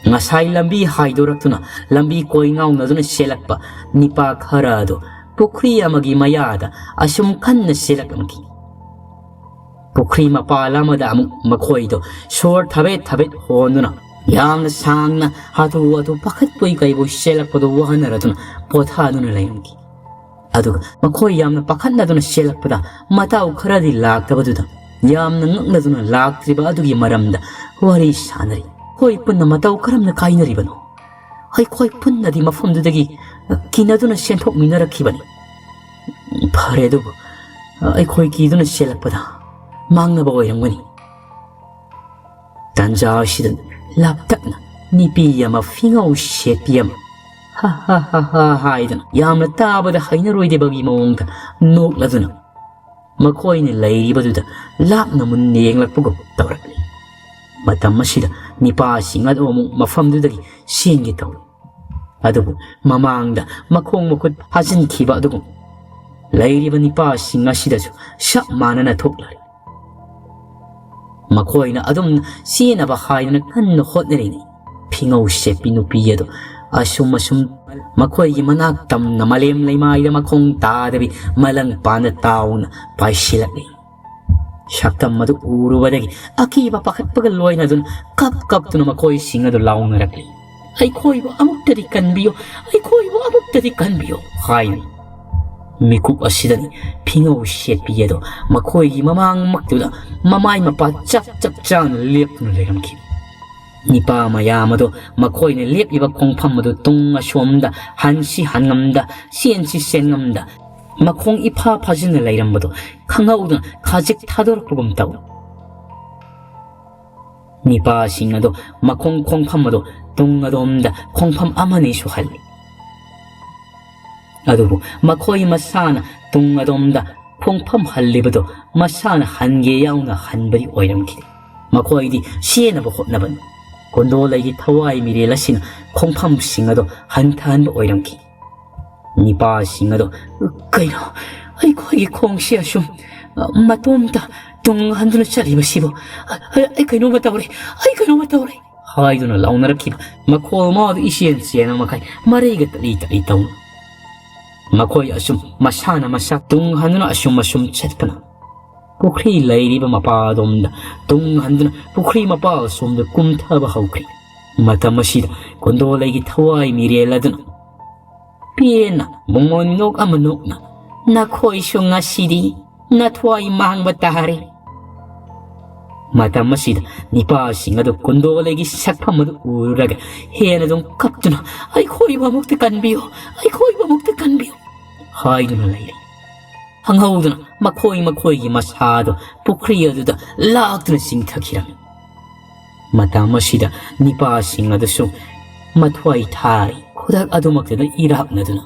ꯉꯁꯥꯏ ꯂꯝꯕꯤ ꯍꯥꯏꯗꯣꯔꯛꯇꯨꯅ ꯂꯝꯕꯤ ꯀꯣꯏꯉꯥꯎꯅꯗꯨꯅ ꯆꯦꯜꯂꯛꯄ ꯅꯤꯄꯥ ꯈꯔ ꯑꯗꯨ ꯄꯨꯈ꯭ꯔꯤ ꯑꯃꯒꯤ ꯃꯌꯥꯗ ꯑꯁꯨꯝ ꯀꯟꯅ ꯆꯦꯜꯂꯛꯂꯝꯈꯤ꯫ ꯄꯨꯈ꯭ꯔꯤ ꯃꯄꯥꯜ ꯑꯃꯗ ꯑꯃꯨꯛ ꯃꯈꯣꯏꯗꯣ ꯁꯣꯔ ꯊꯕꯦꯠ ꯊꯕꯦꯠ ꯍꯣꯟꯗꯨꯅ ꯌꯥꯝꯅ ꯁꯥꯡꯅ ꯍꯥꯊꯨ ꯍꯥꯊꯨ ꯄꯥꯈꯠꯄꯣꯏ ꯀꯩꯕꯣꯏ ꯆꯦꯜꯂꯛꯄꯗꯨ ꯋꯥꯍꯟꯅꯔꯗꯨꯅ ꯄꯣꯊꯥꯗꯨꯅ ꯂꯩꯔꯝꯈꯤ꯫ ꯑꯗꯨꯒ ꯃꯈꯣꯏ ꯌꯥꯝꯅ ꯄꯥꯈꯠꯅꯗꯨꯅ ꯆꯦꯜꯂꯛꯄꯗ ꯃꯇꯥꯎ ꯈꯔꯗꯤ ꯂꯥꯛꯇꯕꯗꯨꯗ ꯌꯥꯝꯅ ꯉꯛꯅꯗꯨꯅ ꯂꯥꯛꯇ꯭ꯔꯤꯕ ꯑꯗꯨꯒꯤ ꯃꯔꯝꯗ ꯋꯥꯔꯤ ꯁꯥꯅꯔꯤ꯫ ꯑꯩꯈꯣꯏ ꯄꯨꯟꯅ ꯃꯇꯧ ꯀꯔꯝꯅ ꯀꯥꯏꯅꯔꯤꯕꯅꯣ? ꯑꯩꯈꯣꯏ ꯄꯨꯟꯅꯗꯤ ꯃꯐꯝꯗꯨꯗꯒꯤ ꯀꯤꯅꯗꯨꯅ ꯆꯦꯟꯊꯣꯛꯃꯤꯟꯅꯔꯛꯈꯤꯕꯅꯤ꯫ ꯐꯔꯦ, ꯑꯗꯨꯕꯨ ꯑꯩꯈꯣꯏ ꯀꯤꯗꯨꯅ ꯆꯦꯜꯂꯛꯄꯗ ꯃꯥꯡꯅꯕ ꯑꯣꯏꯔꯝꯒꯅꯤ꯫ ꯇꯥꯟꯖꯥ ꯑꯁꯤꯗ ꯂꯥꯞꯇꯛꯅ ꯅꯨꯄꯤ ꯑꯃ ꯐꯤꯉꯧ ꯁꯦꯠꯄꯤ ꯑꯃ "ꯍꯥ ꯍꯥ ꯍꯥ ꯍꯥ" ꯍꯥꯏꯗꯨꯅ ꯌꯥꯝꯅ ꯇꯥꯕꯗ ꯍꯩꯅꯔꯣꯏꯗꯕꯒꯤ ꯃꯑꯣꯡꯗ ꯅꯣꯛꯂꯗꯨꯅ ꯃꯈꯣꯏꯅ ꯂꯩꯔꯤꯕꯗꯨꯗ ꯂꯥꯞꯅ ꯃꯨꯟꯅ ꯌꯦꯡꯂꯛꯄꯒꯨꯝ ꯇꯧꯔꯛꯂꯤ꯫ ꯃꯇꯝ ꯑꯁꯤꯗ ꯅꯤꯄꯥꯁꯤꯡ ꯑꯗꯨ ꯑꯃꯨꯛ ꯃꯐꯝꯗꯨꯗꯒꯤ ꯆꯦꯟꯒꯦ ꯇꯧꯏ꯫ ꯑꯗꯨꯕꯨ ꯃꯃꯥꯡꯗ ꯃꯈꯣꯡ ꯃꯈꯨꯠ ꯐꯥꯖꯤꯟꯈꯤꯕ ꯑꯗꯨꯒꯨꯝ ꯂꯩꯔꯤꯕ ꯅꯤꯄꯥꯁꯤꯡ ꯑꯁꯤꯗꯁꯨ ꯆꯞ ꯃꯥꯟꯅꯅ ꯊꯣꯛꯂꯔꯤ꯫ ꯃꯈꯣꯏꯅ ꯑꯗꯨꯝ ꯆꯦꯟꯅꯕ ꯍꯥꯏꯗꯨꯅ ꯀꯟꯅ ꯍꯣꯠꯅꯔꯤꯉꯩ, ꯐꯤꯉꯧ ꯁꯦꯠꯄꯤ ꯅꯨꯄꯤ ꯑꯗꯨ ꯑꯁꯨꯝ ꯑꯁꯨꯝ ꯃꯈꯣꯏꯒꯤ ꯃꯅꯥꯛ ꯇꯝꯅ ꯃꯥꯂꯦꯝ ꯂꯩꯃꯥꯏꯗ ꯃꯈꯣꯡ ꯇꯥꯗꯕꯤ ꯃꯂꯪ ꯄꯥꯟꯗ ꯇꯥꯎꯅ ꯄꯥꯏꯁꯤꯜꯂꯛꯂꯤ꯫ ꯁꯛꯇꯝ ꯑꯗꯨ ꯎꯔꯨꯕꯗꯒꯤ ꯑꯀꯤꯕ ꯄꯥꯈꯠꯄꯒ ꯂꯣꯏꯅꯗꯨꯅ ꯀꯞ ꯀꯞꯇꯨꯅ ꯃꯈꯣꯏꯁꯤꯡ ꯑꯗꯨ ꯂꯥꯎꯅꯔꯛꯂꯤ꯫ "ꯑꯩꯈꯣꯏꯕꯨ ꯑꯃꯨꯛꯇꯗꯤ ꯀꯟꯕꯤꯌꯨ, ꯑꯩꯈꯣꯏꯕꯨ ꯑꯃꯨꯛꯇꯗꯤ ꯀꯟꯕꯤꯌꯨ" ꯍꯥꯏꯅ꯫ ꯃꯤꯀꯨꯞ ꯑꯁꯤꯗꯅꯤ ꯐꯤꯉꯧ ꯁꯦꯠꯄꯤ ꯑꯗꯣ ꯃꯈꯣꯏꯒꯤ ꯃꯃꯥꯡꯃꯛꯇꯨꯗ ꯃꯃꯥꯏ ꯃꯄꯥ ꯆꯞ ꯆꯞ ꯆꯥꯅ ꯂꯦꯞꯇꯨꯅ ꯂꯩꯔꯝꯈꯤ꯫ ꯅꯤꯄꯥ ꯃꯌꯥꯝ ꯑꯗꯣ ꯃꯈꯣꯏꯅ ꯂꯦꯞꯂꯤꯕ ꯈꯣꯡꯐꯝ ꯑꯗꯨ ꯇꯨꯡ ꯑꯁꯣꯝꯗ ꯍꯟꯁꯤ ꯍꯟꯉꯝꯗ, ꯆꯦꯟꯁꯤ ꯆꯦꯟꯉꯝꯗ, ꯃꯈꯣꯡ ꯏꯐꯥ ꯐꯥꯖꯤꯟꯅ ꯂꯩꯔꯝꯕꯗꯣ ꯈꯪꯍꯧꯗꯅ ꯈꯖꯤꯛ ꯊꯥꯗꯣꯔꯛꯄꯒꯨꯝ ꯇꯧ꯫ ꯅꯤꯄꯥꯁꯤꯡ ꯑꯗꯣ ꯃꯈꯣꯡ ꯈꯣꯡꯐꯝ ꯑꯗꯣ ꯇꯨꯡ ꯑꯗꯣꯝꯗ ꯈꯣꯡꯐꯝ ꯑꯃꯅꯤꯁꯨ ꯍꯜꯂꯤ꯫ ꯑꯗꯨꯕꯨ ꯃꯈꯣꯏ ꯃꯁꯥꯅ ꯇꯨꯡ ꯑꯗꯣꯝꯗ ꯈꯣꯡꯐꯝ ꯍꯜꯂꯤꯕꯗꯣ ꯃꯁꯥꯅ ꯍꯟꯒꯦ ꯌꯥꯎꯅ ꯍꯟꯕꯗꯤ ꯑꯣꯏꯔꯝꯈꯤꯗꯦ꯫ ꯃꯈꯣꯏꯗꯤ ꯆꯦꯟꯅꯕ ꯍꯣꯠꯅꯕꯅꯤ꯫ ꯀꯣꯟꯗꯣꯂꯩꯒꯤ ꯊꯋꯥꯏ ꯃꯤꯔꯦꯜ ꯑꯁꯤꯅ ꯈꯣꯡꯐꯝꯁꯤꯡ ꯑꯗꯣ ꯍꯟꯊꯍꯟꯕ ꯑꯣꯏꯔꯝꯈꯤ꯫ ꯅꯤꯄꯥꯁꯤꯡ ꯑꯗꯣ, "ꯀꯩꯅꯣ, ꯑꯩꯈꯣꯏꯒꯤ ꯈꯣꯡꯁꯤ ꯑꯁꯨꯝ, ꯑ, ꯃꯇꯣꯝꯇ ꯇꯨꯡ ꯍꯟꯗꯨꯅ ꯆꯠꯂꯤꯕꯁꯤꯕꯨ? ꯑ, ꯑ, ꯑꯩ ꯀꯩꯅꯣꯝꯃ ꯇꯧꯔꯦ, ꯑꯩ ꯀꯩꯅꯣꯝꯃ ꯇꯧꯔꯦ!" ꯍꯥꯏꯗꯨꯅ ꯂꯥꯎꯅꯔꯛꯈꯤꯕ ꯃꯈꯣꯜ ꯃꯥꯗꯨ ꯏꯆꯦꯟ ꯆꯦꯟꯕ ꯃꯈꯩ ꯃꯔꯩꯒ ꯇꯠꯂꯤ ꯇꯠꯂꯤ ꯇꯧꯅ ꯃꯈꯣꯏ ꯑꯁꯨꯝ ꯃꯁꯥꯅ ꯃꯁꯥ ꯇꯨꯡ ꯍꯟꯗꯨꯅ ꯑꯁꯨꯝ ꯑꯁꯨꯝ ꯆꯠꯄꯅ ꯄꯨꯈ꯭ꯔꯤ ꯂꯩꯔꯤꯕ ꯃꯄꯥꯗꯣꯝꯗ ꯇꯨꯡ ꯍꯟꯗꯨꯅ ꯄꯨꯈ꯭ꯔꯤ ꯃꯄꯥ ꯑꯁꯣꯝꯗ ꯀꯨꯝꯊꯕ ꯍꯧꯈ꯭ꯔꯦ꯫ ꯃꯇꯝ ꯑꯁꯤꯗ ꯀꯨꯟꯗꯣꯂꯩꯒꯤ ꯊꯋꯥꯏ ꯃꯤꯔꯦꯜ ꯑꯗꯨꯅ ꯄꯦꯟꯅ ꯃꯣꯃꯣꯟ ꯅꯣꯛ ꯑꯃ ꯅꯣꯛꯅ, "ꯅꯈꯣꯏꯁꯨ ꯉꯁꯤꯗꯤ ꯅꯊ꯭ꯋꯥꯏ ꯃꯥꯡꯕ ꯇꯥꯔꯦ"꯫ ꯃꯇꯝ ꯑꯁꯤꯗ ꯅꯤꯄꯥꯁꯤꯡ ꯑꯗꯨ ꯀꯨꯟꯗꯣꯂꯩꯒꯤ ꯁꯛꯐꯝ ꯑꯗꯨ ꯎꯔꯨꯔꯒ ꯍꯦꯟꯅ ꯑꯗꯨꯝ ꯀꯞꯇꯨꯅ, "ꯑꯩꯈꯣꯏꯕꯨ ꯑꯃꯨꯛꯇ ꯀꯟꯕꯤꯌꯨ, ꯑꯩꯈꯣꯏꯕꯨ ꯑꯃꯨꯛꯇ ꯀꯟꯕꯤꯌꯨ" ꯍꯥꯏꯗꯨꯅ ꯂꯩꯔꯤ꯫ ꯈꯪꯍꯧꯗꯅ ꯃꯈꯣꯏ ꯃꯈꯣꯏꯒꯤ ꯃꯁꯥꯗꯨ ꯄꯨꯈ꯭ꯔꯤ ꯑꯗꯨꯗ ꯂꯥꯛꯇꯨꯅ ꯆꯤꯡꯊꯈꯤꯔꯝꯃꯤ꯫ ꯃꯇꯝ ꯑꯁꯤꯗ ꯅꯤꯄꯥꯁꯤꯡ ꯑꯗꯨꯁꯨ ꯃꯊ꯭ꯋꯥꯏ ꯊꯥꯔꯤ ꯈꯨꯗꯛ ꯑꯗꯨꯃꯛꯇꯗ ꯏꯔꯥꯛꯅꯗꯨꯅ,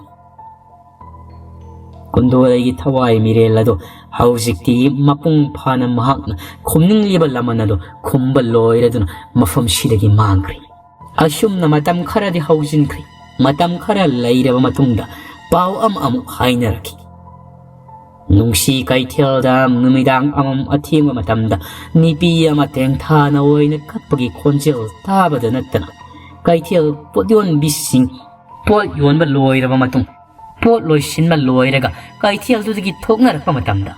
ꯀꯨꯟꯗꯣꯂꯩꯒꯤ ꯊꯋꯥꯏ ꯃꯤꯔꯦꯜ ꯑꯗꯨ ꯍꯧꯖꯤꯛꯇꯤ ꯃꯄꯨꯡ ꯐꯥꯅ ꯃꯍꯥꯛꯅ ꯈꯨꯝꯅꯤꯡꯂꯤꯕ ꯂꯃꯟ ꯑꯗꯨ ꯈꯨꯝꯕ ꯂꯣꯏꯔꯗꯨꯅ ꯃꯐꯝꯁꯤꯗꯒꯤ ꯃꯥꯡꯈ꯭ꯔꯦ꯫ ꯑꯁꯨꯝꯅ ꯃꯇꯝ ꯈꯔꯗꯤ ꯍꯧꯖꯤꯟꯈ꯭ꯔꯦ꯫ ꯃꯇꯝ ꯈꯔ ꯂꯩꯔꯕ ꯃꯇꯨꯡꯗ ꯄꯥꯎ ꯑꯃ ꯑꯃꯨꯛ ꯍꯥꯏꯅꯔꯛꯈꯤ꯫ ꯅꯨꯡꯁꯤ ꯀꯩꯊꯦꯜꯗ ꯅꯨꯃꯤꯗꯥꯡ ꯑꯃꯃꯝ ꯑꯊꯦꯡꯕ ꯃꯇꯝꯗ ꯅꯨꯄꯤ ꯑꯃ ꯇꯦꯡꯊꯥꯅ ꯑꯣꯏꯅ ꯀꯞꯄꯒꯤ ꯈꯣꯟꯖꯦꯜ ꯇꯥꯕꯗ ꯅꯠꯇꯅ, ꯀꯩꯊꯦꯜ ꯄꯣꯠ ꯌꯣꯟꯕꯤꯁꯤꯡ ꯄꯣꯠ ꯌꯣꯟꯕ ꯂꯣꯏꯔꯕ ꯃꯇꯨꯡ, ꯄꯣꯠ ꯂꯣꯏꯁꯤꯟꯕ ꯂꯣꯏꯔꯒ ꯀꯩꯊꯦꯜꯗꯨꯗꯒꯤ ꯊꯣꯛꯅꯔꯛꯄ ꯃꯇꯝꯗ,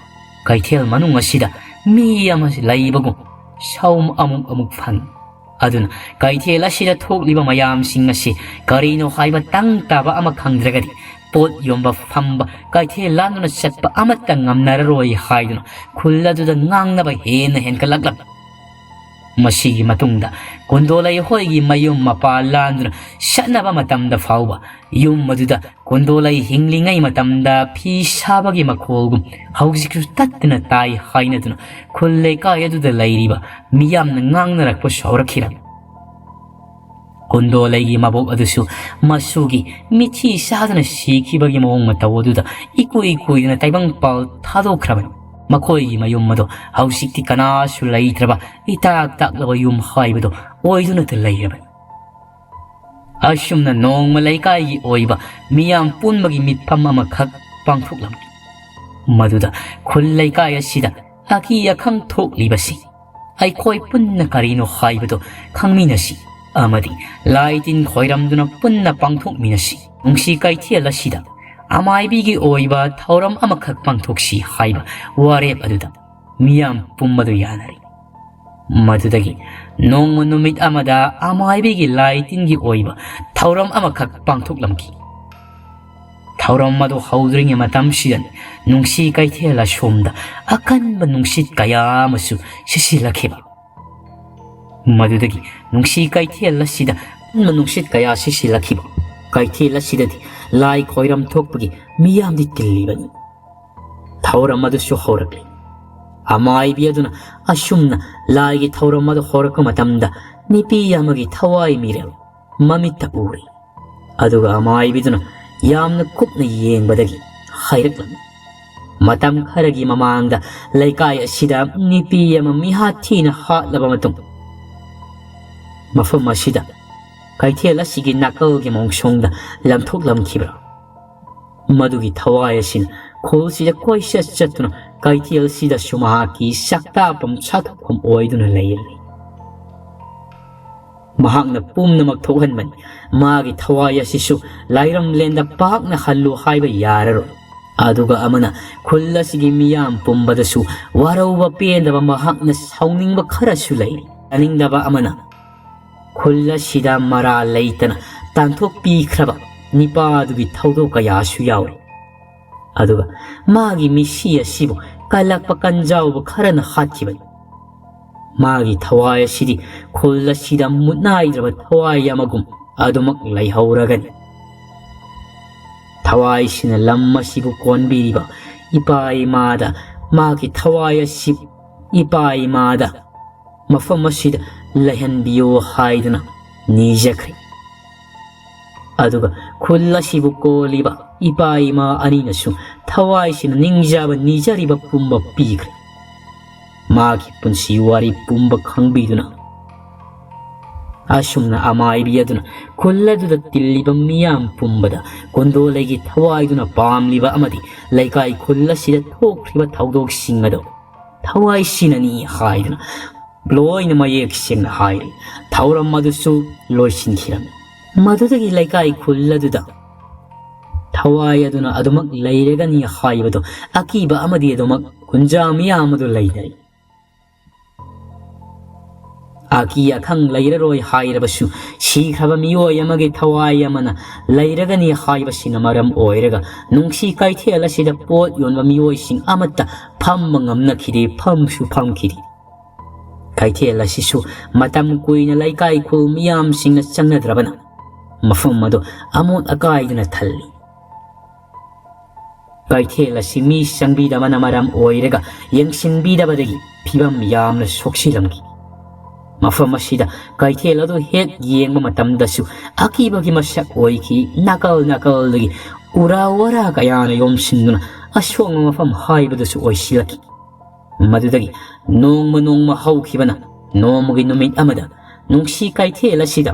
ꯀꯩꯊꯦꯜ ꯃꯅꯨꯡ ꯑꯁꯤꯗ ꯃꯤ ꯑꯃ ꯂꯩꯕꯒꯨꯝ ꯁꯥꯎꯝ ꯑꯃꯨꯛ ꯑꯃꯨꯛ ꯐꯪꯏ꯫ ꯑꯗꯨꯅ ꯀꯩꯊꯦꯜ ꯑꯁꯤꯗ ꯊꯣꯛꯂꯤꯕ ꯃꯌꯥꯝꯁꯤꯡ ꯑꯁꯤ ꯀꯔꯤꯅꯣ ꯍꯥꯏꯕ ꯇꯪ ꯇꯥꯕ ꯑꯃ ꯈꯪꯗ꯭ꯔꯒꯗꯤ ꯄꯣꯠ ꯌꯣꯟꯕ ꯐꯝꯕ, ꯀꯩꯊꯦꯜ ꯂꯥꯟꯗꯨꯅ ꯆꯠꯄ ꯑꯃꯠꯇ ꯉꯝꯅꯔꯔꯣꯏ ꯍꯥꯏꯗꯨꯅ ꯈꯨꯜ ꯑꯗꯨꯗ ꯉꯥꯡꯅꯕ ꯍꯦꯟꯅ ꯍꯦꯟꯒꯠꯂꯛꯂꯝꯃꯤ꯫ ꯃꯁꯤꯒꯤ ꯃꯇꯨꯡꯗ ꯀꯨꯟꯗꯣꯂꯩ ꯍꯣꯏꯒꯤ ꯃꯌꯨꯝ ꯃꯄꯥ ꯂꯥꯟꯗꯨꯅ ꯆꯠꯅꯕ ꯃꯇꯝꯗ ꯐꯥꯎꯕ ꯌꯨꯝ ꯑꯗꯨꯗ ꯀꯨꯟꯗꯣꯂꯩ ꯍꯤꯡꯂꯤꯉꯩ ꯃꯇꯝꯗ ꯐꯤ ꯁꯥꯕꯒꯤ ꯃꯈꯣꯜꯒꯨꯝ ꯍꯧꯖꯤꯛꯁꯨ ꯇꯠꯇꯅ ꯇꯥꯏ ꯍꯥꯏꯅꯗꯨꯅ ꯈꯨꯜ ꯂꯩꯀꯥꯏ ꯑꯗꯨꯗ ꯂꯩꯔꯤꯕ ꯃꯤꯌꯥꯝꯅ ꯉꯥꯡꯅꯔꯛꯄ ꯁꯥꯎꯔꯛꯈꯤꯔꯝꯃꯤ꯫ ꯀꯨꯟꯗꯣꯂꯩꯒꯤ ꯃꯕꯣꯛ ꯑꯗꯨꯁꯨ ꯃꯁꯨꯒꯤ ꯃꯤꯊꯤ ꯆꯥꯗꯨꯅ ꯁꯤꯈꯤꯕꯒꯤ ꯃꯑꯣꯡ ꯃꯇꯧ ꯑꯗꯨꯗ ꯏꯀꯨꯏ ꯀꯨꯏꯗꯅ ꯇꯥꯏꯕꯪꯄꯥꯜ ꯊꯥꯗꯣꯛꯈ꯭ꯔꯕꯅꯤ꯫ ꯃꯈꯣꯏꯒꯤ ꯃꯌꯨꯝ ꯑꯗꯣ ꯍꯧꯖꯤꯛꯇꯤ ꯀꯅꯥꯁꯨ ꯂꯩꯇ꯭ꯔꯕ ꯏꯇꯥꯛ ꯇꯥꯛꯂꯕ ꯌꯨꯝ ꯍꯥꯏꯕꯗꯣ ꯑꯣꯏꯗꯨꯅꯇ ꯂꯩꯔꯕꯅꯤ꯫ ꯑꯁꯨꯝꯅ ꯅꯣꯡꯃ ꯂꯩꯀꯥꯏꯒꯤ ꯑꯣꯏꯕ ꯃꯤꯌꯥꯝ ꯄꯨꯟꯕꯒꯤ ꯃꯤꯠꯐꯝ ꯑꯃꯈꯛ ꯄꯥꯡꯊꯣꯛꯂꯝꯃꯤ꯫ ꯃꯗꯨꯗ ꯈꯨꯜ ꯂꯩꯀꯥꯏ ꯑꯁꯤꯗ ꯑꯀꯤ ꯑꯈꯪ ꯊꯣꯛꯂꯤꯕꯁꯤ ꯑꯩꯈꯣꯏ ꯄꯨꯟꯅ ꯀꯔꯤꯅꯣ ꯍꯥꯏꯕꯗꯨ ꯈꯪꯃꯤꯟꯅꯁꯤ ꯑꯃꯗꯤ ꯂꯥꯏ ꯇꯤꯟ ꯈꯣꯏꯔꯝꯗꯨꯅ ꯄꯨꯟꯅ ꯄꯥꯡꯊꯣꯛꯃꯤꯟꯅꯁꯤ꯫ ꯅꯨꯡꯁꯤ ꯀꯩꯊꯦꯜ ꯑꯁꯤꯗ ꯑꯃꯥꯏꯕꯤꯒꯤ ꯑꯣꯏꯕ ꯊꯧꯔꯝ ꯑꯃꯈꯛ ꯄꯥꯡꯊꯣꯛꯁꯤ ꯍꯥꯏꯕ ꯋꯥꯔꯦꯞ ꯑꯗꯨꯗ ꯃꯤꯌꯥꯝ ꯄꯨꯝꯕꯗꯨ ꯌꯥꯅꯔꯤ꯫ ꯃꯗꯨꯗꯒꯤ ꯅꯣꯡꯃ ꯅꯨꯃꯤꯠ ꯑꯃꯗ ꯑꯃꯥꯏꯕꯤꯒꯤ ꯂꯥꯏ ꯇꯤꯟꯒꯤ ꯑꯣꯏꯕ ꯊꯧꯔꯝ ꯑꯃꯈꯛ ꯄꯥꯡꯊꯣꯛꯂꯝꯈꯤ꯫ ꯊꯧꯔꯝ ꯑꯗꯨ ꯍꯧꯗ꯭ꯔꯤꯉꯩ ꯃꯇꯝꯁꯤꯗ ꯅꯨꯡꯁꯤ ꯀꯩꯊꯦꯜ ꯑꯁꯣꯝꯗ ꯑꯀꯟꯕ ꯅꯨꯡꯁꯤꯠ ꯀꯌꯥ ꯑꯃꯁꯨ ꯁꯤꯠꯆꯤꯜꯂꯛꯈꯤꯕ꯫ ꯃꯗꯨꯗꯒꯤ ꯅꯨꯡꯁꯤ ꯀꯩꯊꯦꯜ ꯑꯁꯤꯗ ꯑꯀꯟꯕ ꯅꯨꯡꯁꯤꯠ ꯀꯌꯥ ꯁꯤꯠꯆꯤꯜꯂꯛꯈꯤꯕ ꯀꯩꯊꯦꯜ ꯑꯁꯤꯗꯗꯤ ꯂꯥꯏ ꯈꯣꯏꯔꯝ ꯊꯣꯛꯄꯒꯤ ꯃꯤꯌꯥꯝꯗꯤ ꯇꯤꯜꯂꯤꯕꯅꯤ꯫ ꯊꯧꯔꯝ ꯑꯗꯨꯁꯨ ꯍꯧꯔꯛꯂꯤ꯫ ꯑꯃꯥꯏꯕꯤ ꯑꯗꯨꯅ ꯑꯁꯨꯝꯅ ꯂꯥꯏꯒꯤ ꯊꯧꯔꯝ ꯑꯗꯨ ꯍꯧꯔꯛꯄ ꯃꯇꯝꯗ ꯅꯨꯄꯤ ꯑꯃꯒꯤ ꯊꯋꯥꯏ ꯃꯤꯔꯦꯜ ꯃꯃꯤꯠꯇ ꯎꯔꯤ꯫ ꯑꯗꯨꯒ ꯑꯃꯥꯏꯕꯤꯗꯨꯅ ꯌꯥꯝꯅ ꯀꯨꯞꯅ ꯌꯦꯡꯕꯗꯒꯤ ꯍꯥꯏꯔꯛꯂꯝꯃꯤ꯫ ꯃꯇꯝ ꯈꯔꯒꯤ ꯃꯃꯥꯡꯗ ꯂꯩꯀꯥꯏ ꯑꯁꯤꯗ ꯅꯨꯄꯤ ꯑꯃ ꯃꯤꯍꯥꯠ ꯊꯤꯅ ꯍꯥꯠꯂꯕ ꯃꯇꯨꯡ, ꯃꯐꯝ ꯑꯁꯤꯗ ꯀꯩꯊꯦꯜ ꯑꯁꯤꯒꯤ ꯅꯥꯀꯜꯒꯤ ꯃꯣꯡꯁꯣꯡꯗ ꯂꯪꯊꯣꯛꯂꯝꯈꯤꯕ꯭ꯔꯥ? ꯃꯗꯨꯒꯤ ꯊꯋꯥꯏ ꯑꯁꯤꯅ ꯈꯨꯜꯁꯤꯗ ꯀꯣꯏꯆꯠ ꯆꯠꯇꯨꯅ ꯀꯩꯊꯦꯜꯁꯤꯗꯁꯨ ꯃꯍꯥꯛꯀꯤ ꯁꯛꯇꯥꯛꯐꯝ ꯁꯥꯊꯣꯛꯐꯝ ꯑꯣꯏꯗꯨꯅ ꯂꯩꯔꯤ꯫ ꯃꯍꯥꯛꯅ ꯄꯨꯝꯅꯃꯛ ꯊꯣꯛꯍꯟꯕꯅꯤ꯫ ꯃꯥꯒꯤ ꯊꯋꯥꯏ ꯑꯁꯤꯁꯨ ꯂꯥꯏꯔꯝꯂꯦꯟꯗ ꯄꯥꯛꯅ ꯍꯜꯂꯨ ꯍꯥꯏꯕ ꯌꯥꯔꯔꯣꯏ꯫ ꯑꯗꯨꯒ ꯑꯃꯅ ꯈꯨꯜ ꯑꯁꯤꯒꯤ ꯃꯤꯌꯥꯝ ꯄꯨꯝꯕꯗꯁꯨ ꯋꯥꯔꯧꯕ ꯄꯦꯟꯗꯕ ꯃꯍꯥꯛꯅ ꯁꯥꯎꯅꯤꯡꯕ ꯈꯔꯁꯨ ꯂꯩꯔꯤ꯫ ꯌꯥꯅꯤꯡꯗꯕ ꯑꯃꯅ ꯈꯨꯜ ꯑꯁꯤꯗ ꯃꯔꯥꯜ ꯂꯩꯇꯅ ꯇꯥꯟꯊꯣꯛꯄꯤꯈ꯭ꯔꯕ ꯅꯤꯄꯥꯗꯨꯒꯤ ꯊꯧꯗꯣꯛ ꯀꯌꯥꯁꯨ ꯌꯥꯎꯔꯤ꯫ ꯑꯗꯨꯒ ꯃꯥꯒꯤ ꯃꯤꯁꯤ ꯑꯁꯤꯕꯨ ꯀꯜꯂꯛꯄ ꯀꯟꯖꯥꯎꯕ ꯈꯔꯅ ꯍꯥꯠꯈꯤꯕꯅꯤ꯫ ꯃꯥꯒꯤ ꯊꯋꯥꯏ ꯑꯁꯤꯗꯤ ꯈꯨꯜ ꯑꯁꯤꯗ ꯃꯨꯠꯅꯥꯏꯗ꯭ꯔꯕ ꯊꯋꯥꯏ ꯑꯃꯒꯨꯝ ꯑꯗꯨꯃꯛ ꯂꯩꯍꯧꯔꯒꯅꯤ꯫ ꯊꯋꯥꯏꯁꯤꯅ ꯂꯝ ꯑꯁꯤꯕꯨ ꯀꯣꯟꯕꯤꯔꯤꯕ ꯏꯄꯥ ꯏꯃꯥꯗ ꯃꯥꯒꯤ ꯊꯋꯥꯏ ꯑꯁꯤ ꯏꯄꯥ ꯏꯃꯥꯗ ꯃꯐꯝ ꯑꯁꯤꯗ ꯂꯩꯍꯟꯕꯤꯌꯨ ꯍꯥꯏꯗꯨꯅ ꯅꯤꯖꯈ꯭ꯔꯦ꯫ ꯑꯗꯨꯒ ꯈꯨꯜ ꯑꯁꯤꯕꯨ ꯀꯣꯜꯂꯤꯕ ꯏꯄꯥ ꯏꯃꯥ ꯑꯅꯤꯅꯁꯨ ꯊꯋꯥꯏꯁꯤꯅ ꯅꯤꯡꯖꯕ ꯅꯤꯖꯔꯤꯕ ꯄꯨꯝꯕ ꯄꯤꯈ꯭ꯔꯦ꯫ ꯃꯥꯒꯤ ꯄꯨꯟꯁꯤ ꯋꯥꯔꯤ ꯄꯨꯝꯕ ꯈꯪꯕꯤꯗꯨꯅ ꯑꯁꯨꯝꯅ ꯑꯃꯥꯏꯕꯤ ꯑꯗꯨꯅ ꯈꯨꯜ ꯑꯗꯨꯗ ꯇꯤꯜꯂꯤꯕ ꯃꯤꯌꯥꯝ ꯄꯨꯝꯕꯗ ꯀꯣꯟꯗꯣꯂꯩꯒꯤ ꯊꯋꯥꯏꯗꯨꯅ ꯄꯥꯝꯂꯤꯕ ꯑꯃꯗꯤ ꯂꯩꯀꯥꯏ ꯈꯨꯜ ꯑꯁꯤꯗ ꯊꯣꯛꯈ꯭ꯔꯤꯕ ꯊꯧꯗꯣꯛꯁꯤꯡ ꯑꯗꯨ ꯊꯋꯥꯏꯁꯤꯅꯅꯤ ꯍꯥꯏꯗꯨꯅ ꯂꯣꯏꯅ ꯃꯌꯦꯛ ꯁꯦꯡꯅ ꯍꯥꯏꯔꯤ꯫ ꯊꯧꯔꯝ ꯑꯗꯨꯁꯨ ꯂꯣꯏꯁꯤꯟꯈꯤꯔꯝꯃꯤ꯫ ꯃꯗꯨꯗꯒꯤ ꯂꯩꯀꯥꯏ ꯈꯨꯜ ꯑꯗꯨꯗ ꯊꯋꯥꯏ ꯑꯗꯨꯅ ꯑꯗꯨꯃꯛ ꯂꯩꯔꯒꯅꯤ ꯍꯥꯏꯕꯗꯨ ꯑꯀꯤꯕ ꯑꯃꯗꯤ ꯑꯗꯨꯃꯛ ꯈꯨꯟꯖꯥ ꯃꯤꯌꯥꯝ ꯑꯗꯨ ꯂꯩꯅꯔꯤ꯫ ꯑꯀꯤ ꯑꯈꯪ ꯂꯩꯔꯔꯣꯏ ꯍꯥꯏꯔꯕꯁꯨ, ꯁꯤꯈ꯭ꯔꯕ ꯃꯤꯑꯣꯏ ꯑꯃꯒꯤ ꯊꯋꯥꯏ ꯑꯃꯅ ꯂꯩꯔꯒꯅꯤ ꯍꯥꯏꯕꯁꯤꯅ ꯃꯔꯝ ꯑꯣꯏꯔꯒ, ꯅꯨꯡꯁꯤ ꯀꯩꯊꯦꯜ ꯑꯁꯤꯗ ꯄꯣꯠ ꯌꯣꯟꯕ ꯃꯤꯑꯣꯏꯁꯤꯡ ꯑꯃꯠꯇ ꯐꯝꯕ ꯉꯝꯅꯈꯤꯗꯦ, ꯐꯝꯁꯨ ꯐꯝꯈꯤꯗꯦ꯫ ꯀꯩꯊꯦꯜ ꯑꯁꯤꯁꯨ ꯃꯇꯝ ꯀꯨꯏꯅ ꯂꯩꯀꯥꯏ ꯈꯨꯜ ꯃꯤꯌꯥꯝꯁꯤꯡꯅ ꯆꯪꯅꯗ꯭ꯔꯕꯅ, ꯃꯐꯝ ꯑꯗꯨ ꯑꯃꯣꯠ ꯑꯀꯥꯏꯗꯨꯅ ꯊꯜꯂꯤ꯫ ꯀꯩꯊꯦꯜ ꯑꯁꯤ ꯃꯤ ꯆꯪꯕꯤꯗꯕꯅ ꯃꯔꯝ ꯑꯣꯏꯔꯒ, ꯌꯦꯡꯁꯤꯟꯕꯤꯗꯕꯗꯒꯤ ꯐꯤꯕꯝ ꯌꯥꯝꯅ ꯁꯣꯛꯆꯤꯜꯂꯝꯈꯤ꯫ ꯃꯐꯝ ꯑꯁꯤꯗ ꯀꯩꯊꯦꯜ ꯑꯗꯨ ꯍꯦꯛ ꯌꯦꯡꯕ ꯃꯇꯝꯗꯁꯨ ꯑꯀꯤꯕꯒꯤ ꯃꯁꯛ ꯑꯣꯏꯈꯤ꯫ ꯅꯥꯀꯜ ꯅꯥꯀꯜꯗꯒꯤ ꯎꯔꯥ ꯋꯥꯔꯥ ꯀꯌꯥꯅ ꯌꯣꯝꯁꯤꯟꯗꯨꯅ ꯑꯁꯣꯡꯕ ꯃꯐꯝ ꯍꯥꯏꯕꯗꯨꯁꯨ ꯑꯣꯏꯁꯤꯜꯂꯛꯈꯤ꯫ ꯃꯗꯨꯗꯒꯤ ꯅꯣꯡꯃ ꯅꯣꯡꯃ ꯍꯧꯈꯤꯕꯅ, ꯅꯣꯡꯃꯒꯤ ꯅꯨꯃꯤꯠ ꯑꯃꯗ ꯅꯨꯡꯁꯤ ꯀꯩꯊꯦꯜ ꯑꯁꯤꯗ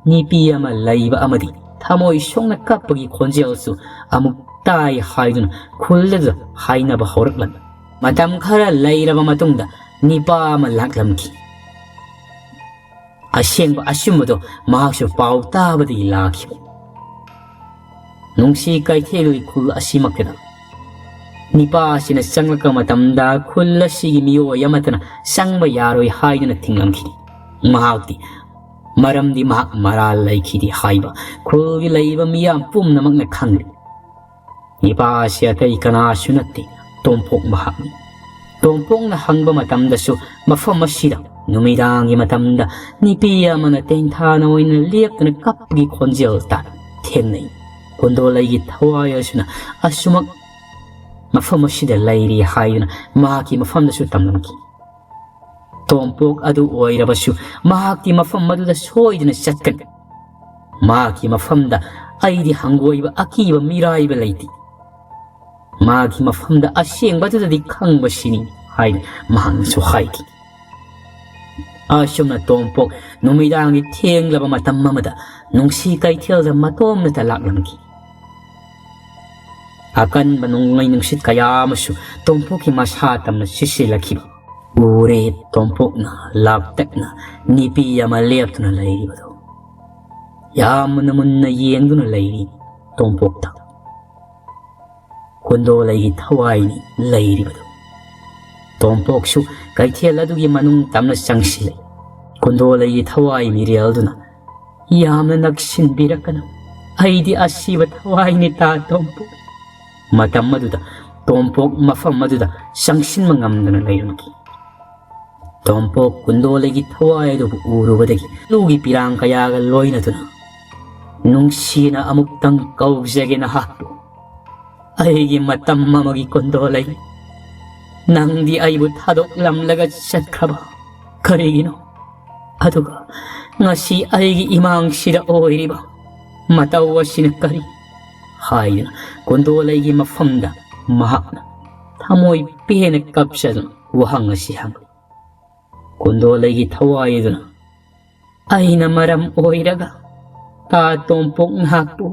ꯅꯨꯄꯤ ꯑꯃ ꯂꯩꯕ ꯑꯃꯗꯤ ꯊꯃꯣꯏ ꯁꯣꯛꯅ ꯀꯞꯄꯒꯤ ꯈꯣꯟꯖꯦꯜꯁꯨ ꯑꯃꯨꯛ ꯇꯥꯏ ꯍꯥꯏꯗꯨꯅ ꯈꯨꯜ ꯑꯗꯨꯗ ꯍꯥꯏꯅꯕ ꯍꯧꯔꯛꯂꯝꯃꯤ꯫ ꯃꯇꯝ ꯈꯔ ꯂꯩꯔꯕ ꯃꯇꯨꯡꯗ ꯅꯤꯄꯥ ꯑꯃ ꯂꯥꯛꯂꯝꯈꯤ꯫ ꯑꯁꯦꯡꯕ ꯑꯆꯨꯝꯕꯗꯣ ꯃꯍꯥꯛꯁꯨ ꯄꯥꯎ ꯇꯥꯕꯗꯒꯤ ꯂꯥꯛꯈꯤꯕꯅꯤ꯫ ꯅꯨꯡꯁꯤ ꯀꯩꯊꯦꯜꯒꯤ ꯈꯨꯜ ꯑꯁꯤꯃꯛꯇꯗ ꯅꯤꯄꯥ ꯑꯁꯤꯅ ꯆꯪꯂꯛꯄ ꯃꯇꯝꯗ, ꯈꯨꯜ ꯑꯁꯤꯒꯤ ꯃꯤꯑꯣꯏ ꯑꯃꯠꯇꯅ ꯆꯪꯕ ꯌꯥꯔꯣꯏ ꯍꯥꯏꯗꯨꯅ ꯊꯤꯡꯂꯝꯈꯤ꯫ ꯃꯍꯥꯛꯇꯤ, ꯃꯔꯝꯗꯤ ꯃꯍꯥꯛ ꯃꯔꯥꯜ ꯂꯩꯈꯤꯗꯦ ꯍꯥꯏꯕ ꯈꯨꯜꯒꯤ ꯂꯩꯔꯤꯕ ꯃꯤꯌꯥꯝ ꯄꯨꯝꯅꯃꯛꯅ ꯈꯪꯂꯤ꯫ ꯅꯤꯄꯥ ꯑꯁꯤ ꯑꯇꯩ ꯀꯅꯥꯁꯨ ꯅꯠꯇꯦ, ꯇꯣꯝꯄꯣꯛ ꯃꯍꯥꯛꯅꯤ꯫ ꯇꯣꯝꯄꯣꯛꯅ ꯍꯪꯕ ꯃꯇꯝꯗꯁꯨ, ꯃꯐꯝ ꯑꯁꯤꯗ ꯅꯨꯃꯤꯗꯥꯡꯒꯤ ꯃꯇꯝꯗ ꯅꯨꯄꯤ ꯑꯃꯅ ꯇꯦꯡꯊꯥꯅ ꯑꯣꯏꯅ ꯂꯦꯞꯇꯨꯅ ꯀꯞꯄꯒꯤ ꯈꯣꯟꯖꯦꯜ ꯇꯥꯏ, ꯊꯦꯡꯅꯩ꯫ ꯀꯨꯟꯗꯣꯂꯩꯒꯤ ꯊꯋꯥꯏ ꯑꯁꯤꯅ ꯑꯁꯨꯃꯛ ꯃꯐꯝ ꯑꯁꯤꯗ ꯂꯩꯔꯤ ꯍꯥꯏꯗꯨꯅ ꯃꯍꯥꯛꯀꯤ ꯃꯐꯝꯗꯁꯨ ꯇꯝꯂꯝꯈꯤ꯫ ꯇꯣꯝꯄꯣꯛ ꯑꯗꯨ ꯑꯣꯏꯔꯕꯁꯨ, ꯃꯍꯥꯛꯀꯤ ꯃꯐꯝ ꯑꯗꯨꯗ ꯁꯣꯏꯗꯅ ꯆꯠꯀꯅꯤ꯫ ꯃꯍꯥꯛꯀꯤ ꯃꯐꯝꯗ ꯑꯩꯗꯤ ꯍꯪꯒꯣꯏꯕ ꯑꯀꯤꯕ ꯃꯤꯔꯥꯏꯕ ꯂꯩꯇꯦ꯫ ꯃꯥꯒꯤ ꯃꯐꯝꯗ ꯑꯁꯦꯡꯕꯗꯨꯗꯗꯤ ꯈꯪꯕꯁꯤꯅꯤ ꯍꯥꯏꯅ ꯃꯍꯥꯛꯅꯁꯨ ꯍꯥꯏꯈꯤ꯫ ꯑꯁꯨꯝꯅ ꯇꯣꯝꯄꯣꯛ ꯅꯨꯃꯤꯗꯥꯡꯒꯤ ꯊꯦꯡꯂꯕ ꯃꯇꯝ ꯑꯃꯗ ꯅꯨꯡꯁꯤ ꯀꯩꯊꯦꯜꯗ ꯃꯇꯣꯝꯅꯇ ꯂꯥꯛꯂꯝꯈꯤ꯫ ꯑꯀꯟꯕ ꯅꯣꯡꯂꯩ ꯅꯨꯡꯁꯤꯠ ꯀꯌꯥ ꯑꯃꯁꯨ ꯇꯣꯝꯄꯣꯛꯀꯤ ꯃꯁꯥ ꯇꯝꯅ ꯁꯤꯠꯆꯤꯜꯂꯛꯈꯤꯕ ꯎꯔꯦ꯫ ꯇꯣꯝꯄꯣꯛꯅ ꯂꯥꯞꯇꯛꯅ ꯅꯨꯄꯤ ꯑꯃ ꯂꯦꯞꯇꯨꯅ ꯂꯩꯔꯤꯕꯗꯨ꯫ ꯌꯥꯝꯅ ꯃꯨꯟꯅ ꯌꯦꯡꯗꯨꯅ ꯂꯩꯔꯤ ꯇꯣꯝꯄꯣꯛꯇ꯫ ꯀꯨꯟꯗꯣꯂꯩꯒꯤ ꯊꯋꯥꯏꯅꯤ ꯂꯩꯔꯤꯕꯗꯨ꯫ ꯇꯣꯝꯄꯣꯛꯁꯨ ꯀꯩꯊꯦꯜ ꯑꯗꯨꯒꯤ ꯃꯅꯨꯡ ꯇꯝꯅ ꯆꯪꯁꯤꯜꯂꯦ꯫ ꯀꯨꯟꯗꯣꯂꯩꯒꯤ ꯊꯋꯥꯏ ꯃꯤꯔꯦꯜꯗꯨꯅ, "ꯌꯥꯝꯅ ꯅꯛꯁꯤꯟꯕꯤꯔꯛꯀꯅꯨ, ꯑꯩꯗꯤ ꯑꯁꯤꯕ ꯊꯋꯥꯏꯅꯤ ꯇꯥ ꯇꯣꯝꯄꯣꯛ"꯫ ꯃꯇꯝ ꯑꯗꯨꯗ ꯇꯣꯝꯄꯣꯛ ꯃꯐꯝ ꯑꯗꯨꯗ ꯆꯪꯁꯤꯟꯕ ꯉꯝꯗꯅ ꯂꯩꯔꯝꯈꯤ꯫ ꯇꯣꯝꯄꯣꯛ ꯀꯨꯟꯗꯣꯂꯩꯒꯤ ꯊꯋꯥꯏ ꯑꯗꯨꯕꯨ ꯎꯔꯨꯕꯗꯒꯤ ꯂꯨꯒꯤ ꯄꯤꯔꯥꯡ ꯀꯌꯥꯒ ꯂꯣꯏꯅꯗꯨꯅ, "ꯅꯨꯡꯁꯤꯅ ꯑꯃꯨꯛꯇꯪ ꯀꯧꯖꯒꯦ ꯅꯍꯥꯛꯄꯨ, ꯑꯩꯒꯤ ꯃꯇꯝ ꯑꯃꯒꯤ ꯀꯨꯟꯗꯣꯂꯩ꯫ ꯅꯪꯗꯤ ꯑꯩꯕꯨ ꯊꯥꯗꯣꯛꯂꯝꯂꯒ ꯆꯠꯈ꯭ꯔꯕ ꯀꯔꯤꯒꯤꯅꯣ? ꯑꯗꯨꯒ ꯉꯁꯤ ꯑꯩꯒꯤ ꯏꯃꯥꯡꯁꯤꯗ ꯑꯣꯏꯔꯤꯕ ꯃꯇꯧ ꯑꯁꯤꯅ ꯀꯔꯤ?" ꯍꯥꯏꯗꯨꯅ ꯀꯨꯟꯗꯣꯂꯩꯒꯤ ꯃꯐꯝꯗ ꯃꯍꯥꯛꯅ ꯊꯃꯣꯏ ꯄꯦꯟꯅ ꯀꯞꯆꯗꯨꯅ ꯋꯥꯍꯪ ꯑꯁꯤ ꯍꯪꯂꯤ꯫ ꯀꯨꯟꯗꯣꯂꯩꯒꯤ ꯊꯋꯥꯏ ꯑꯗꯨꯅ, "ꯑꯩꯅ ꯃꯔꯝ ꯑꯣꯏꯔꯒ ꯇꯥ ꯇꯣꯝꯄꯣꯛ ꯅꯍꯥꯛꯄꯨ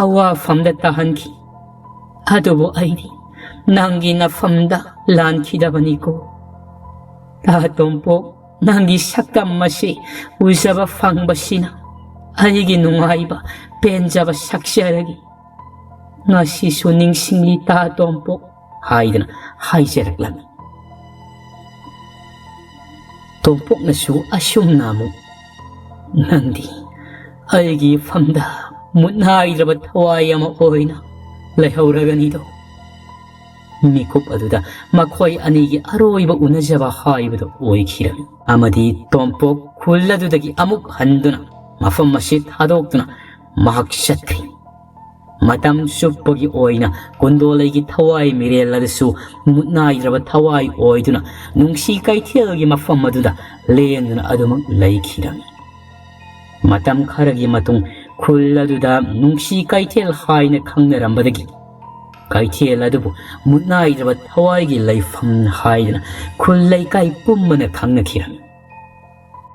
ꯑꯋꯥꯐꯝꯗ ꯇꯥꯍꯟꯈꯤ, ꯑꯗꯨꯕꯨ ꯑꯩꯗꯤ ꯅꯪꯒꯤ ꯅꯐꯝꯗ ꯂꯥꯟꯈꯤꯗꯕꯅꯤꯀꯣ꯫ ꯇꯥ ꯇꯣꯝꯄꯣꯛ, ꯅꯪꯒꯤ ꯁꯛꯇꯝ ꯑꯁꯤ ꯎꯖꯕ ꯐꯪꯕꯁꯤꯅ ꯑꯩꯒꯤ ꯅꯨꯡꯉꯥꯏꯕ ꯄꯦꯟꯖꯕ ꯁꯛꯆꯔꯒꯦ꯫ ꯉꯁꯤꯁꯨ ꯅꯤꯡꯁꯤꯡꯂꯤ ꯇꯥ ꯇꯣꯝꯄꯣꯛ" ꯍꯥꯏꯗꯅ ꯍꯥꯏꯖꯔꯛꯂꯝꯃꯤ꯫ ꯇꯣꯝꯄꯣꯛꯅꯁꯨ ꯑꯁꯨꯝꯅ ꯑꯃꯨꯛ, "ꯅꯪꯗꯤ ꯑꯩꯒꯤ ꯏꯐꯝꯗ ꯃꯨꯠꯅꯥꯏꯗ꯭ꯔꯕ ꯊꯋꯥꯏ ꯑꯃ ꯑꯣꯏꯅ ꯂꯩꯍꯧꯔꯒꯅꯤꯗꯣ"꯫ ꯃꯤꯀꯨꯞ ꯑꯗꯨꯗ ꯃꯈꯣꯏ ꯑꯅꯤꯒꯤ ꯑꯔꯣꯏꯕ ꯎꯅꯖꯕ ꯍꯥꯏꯕꯗꯨ ꯑꯣꯏꯈꯤꯔꯝꯃꯤ꯫ ꯑꯃꯗꯤ ꯇꯣꯝꯄꯣꯛ ꯈꯨꯜ ꯑꯗꯨꯗꯒꯤ ꯑꯃꯨꯛ ꯍꯟꯗꯨꯅ ꯃꯐꯝ ꯑꯁꯤ ꯊꯥꯗꯣꯛꯇꯨꯅ ꯃꯍꯥꯛ ꯆꯠꯈ꯭ꯔꯦ꯫ ꯃꯇꯝ ꯆꯨꯞꯄꯒꯤ ꯑꯣꯏꯅ ꯀꯨꯟꯗꯣꯂꯩꯒꯤ ꯊꯋꯥꯏ ꯃꯤꯔꯦꯜ ꯑꯗꯨꯁꯨ ꯃꯨꯠꯅꯥꯏꯗ꯭ꯔꯕ ꯊꯋꯥꯏ ꯑꯣꯏꯗꯨꯅ ꯅꯨꯡꯁꯤ ꯀꯩꯊꯦꯜꯒꯤ ꯃꯐꯝ ꯑꯗꯨꯗ ꯂꯦꯡꯗꯨꯅ ꯑꯗꯨꯃꯛ ꯂꯩꯈꯤꯔꯝꯃꯤ꯫ ꯃꯇꯝ ꯈꯔꯒꯤ ꯃꯇꯨꯡ ꯈꯨꯜ ꯑꯗꯨꯗ ꯅꯨꯡꯁꯤ ꯀꯩꯊꯦꯜ ꯍꯥꯏꯅ ꯈꯪꯅꯔꯝꯕꯗꯒꯤ ꯀꯩꯊꯦꯜ ꯑꯗꯨꯕꯨ ꯃꯨꯠꯅꯥꯏꯗ꯭ꯔꯕ ꯊꯋꯥꯏꯒꯤ ꯂꯩꯐꯝ ꯍꯥꯏꯗꯨꯅ ꯈꯨꯜ ꯂꯩꯀꯥꯏ ꯄꯨꯝꯕꯅ ꯈꯪꯅꯈꯤꯔꯝꯃꯤ꯫